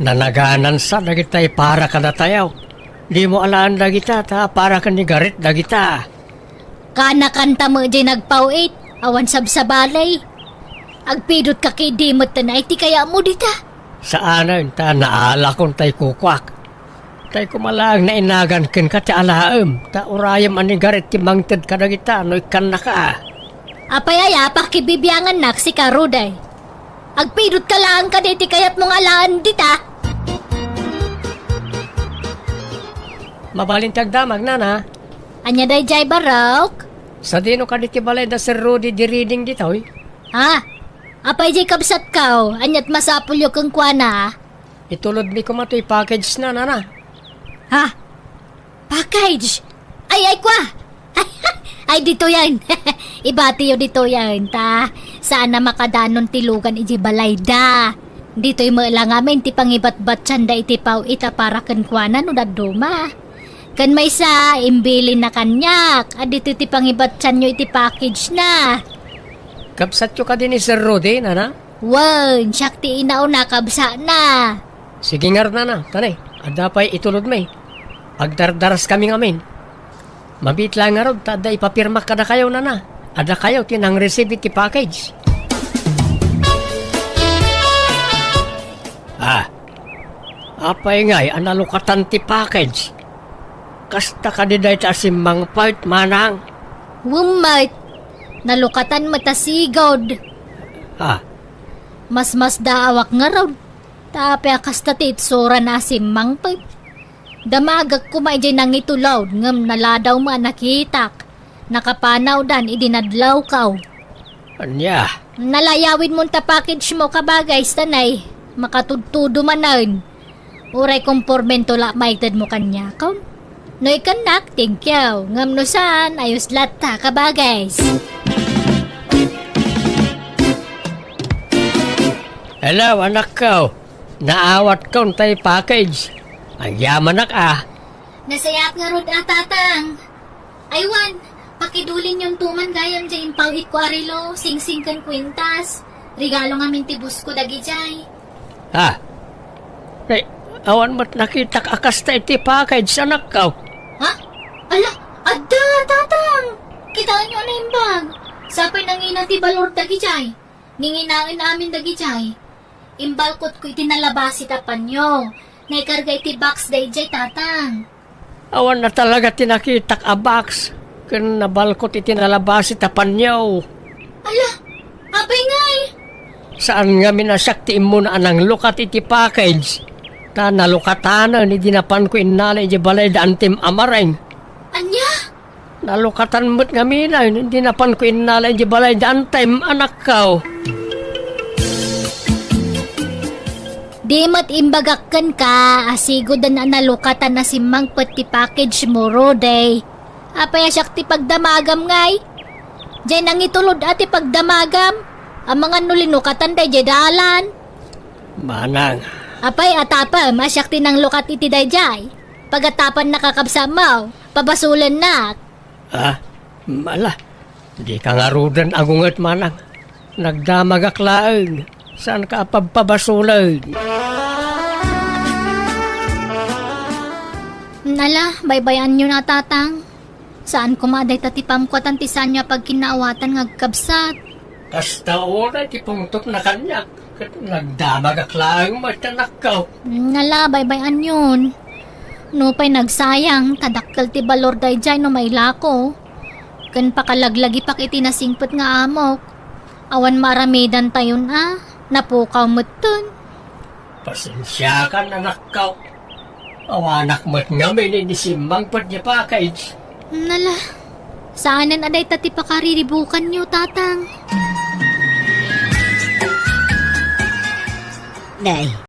nanaganansa dagitay para kadatayo. Dimo alaen dagita, ta para ken ni Garet dagita. Kanakanta met diay nagpaw-it, awan sabsabali. Agpidot ka ket di met ta naay ti kayatmo dita. Saanen ta naalakon tay kukuak. Tay kumalaeng nainagan kenka ti alaem, ta urayem a ni Garet ti mangted kadagita no ikkannaka. Apay aya, pakibibiangannak sika, Ruday. Agpidot ka laeng kadi ti kayatmo nga alaen dita. Mabalin ti agdamag, nana. Ania daydiay, barok? Sadino kadi ti balay da Sir Rudy di Reading ditoy? Ha? Apay diay kabsatko, ania't masapulyo kenkuana? Itulodmi koma toy package na, nana. Ha? Package? Ay, ay, kwa! Ay, ditoyen. Ibatiyo ditoyen, ta saan a makadanon ti lugan idiay balayda. Ditoy met la ngamin ti pangibatbatianda iti paw-it a para kenkuana no dadduma. Ken maysa, imbilinna kaniak. Adda ditoy ti pangibatianyo iti package na. Kabsatyo kadi ni Sir Rudy, nana? Wen, siak ti inauna, kabsatna. Sige ngarud, nana, ta ne, adda pay itulodmi. Agdardaraskami ngamin. Mabiit la ngarud ta adda ipapirmak kadakayo, nana. Adda kayo ti nang-receive iti package. Ah, apay ngay a nalukatan ti package? Kasta kadi dayta a simmangpet, manang? Wen met, nalukatan met a sigud. Ah. Masmasdaawak ngarud, ta apay a kasta ti itsurana a simmangpet. Damagek koma idiay nangitulod ngem naladaw met a nakitak. Nakapanawdan idi nadlawko. Ania? Nalayawidmon ta package mo, kabagay, sanay makatudtudo manen. Uray kompormento la maitedmo kaniakon. No ikannak, thank you. Ngem no saan, ayos latta, kabagay. Hello, anakko. Naawatkon tay package. Agyamanak a. Nasayaat ngarud a, Tatang. Aywan, pakidulinyon to man gayam diay impaw-itko a relo, singsing ken kuintas. Regalo ngamin ti boss ko dagidiay. Ha? Ay, awan met nakitak a kasta iti package, anakko. Ha? Ala, adda, Tatang! Kitaenyo a naimbag. Sapay nangina ti balor dagidiay. Nanginaen amin dagidiay. Imbalkotko iti nalabasit a panyo. Naikarga iti box daydiay, Tatang. Awan na talaga ti nakitak a box ken nabalkot iti nalabasit a panyo. Ala, apay ngay? Saan ngamin a siak ti immuna a nanglukat iti package, ta nalukatanen idi napanko innala idiay balay da Antim a Mareng. Ania? Nalukatan met ngamin idi napanko innala idiay balay da Antim, anakko. Di met imbagak kenka a sigud a nalukatan a simmangpet ti package mo, Rudy. Apay a siak ti pagdamagam ngay? Diay nangitulod a ti pagdamagam. Amangan no linukatan daydiay dalan. Manang. Apay a tapem a siak ti nanglukat iti daydiay? Pagatapan nakakabsat mo, pabasolennak. Ah, ala, dika ngaruden agunget, manang. Nagdamagak laeng, saanka a pabpabasolen. Ala, baybay-anyo na, Tatang. Saan koma a dayta ti pamkuatan ti saanyo a pagkinaawatan nga agkabsat. Kasta unay ti pungtotna kaniak, ket nagdamagak laeng met, anakko. Ala, baybay-anyon. Nupay nagsayang, ta dakkel ti balor daydiay no mailako. Ken pakalaglagipak iti nasingpet nga amok. Awan maaramidantayon a, napukaw metten. Pasensiakan, anakko. Awanak met ngamin idi simmangpet ti package. Ala, saanen a dayta ti pakariribukanyo, Tatang. Nay,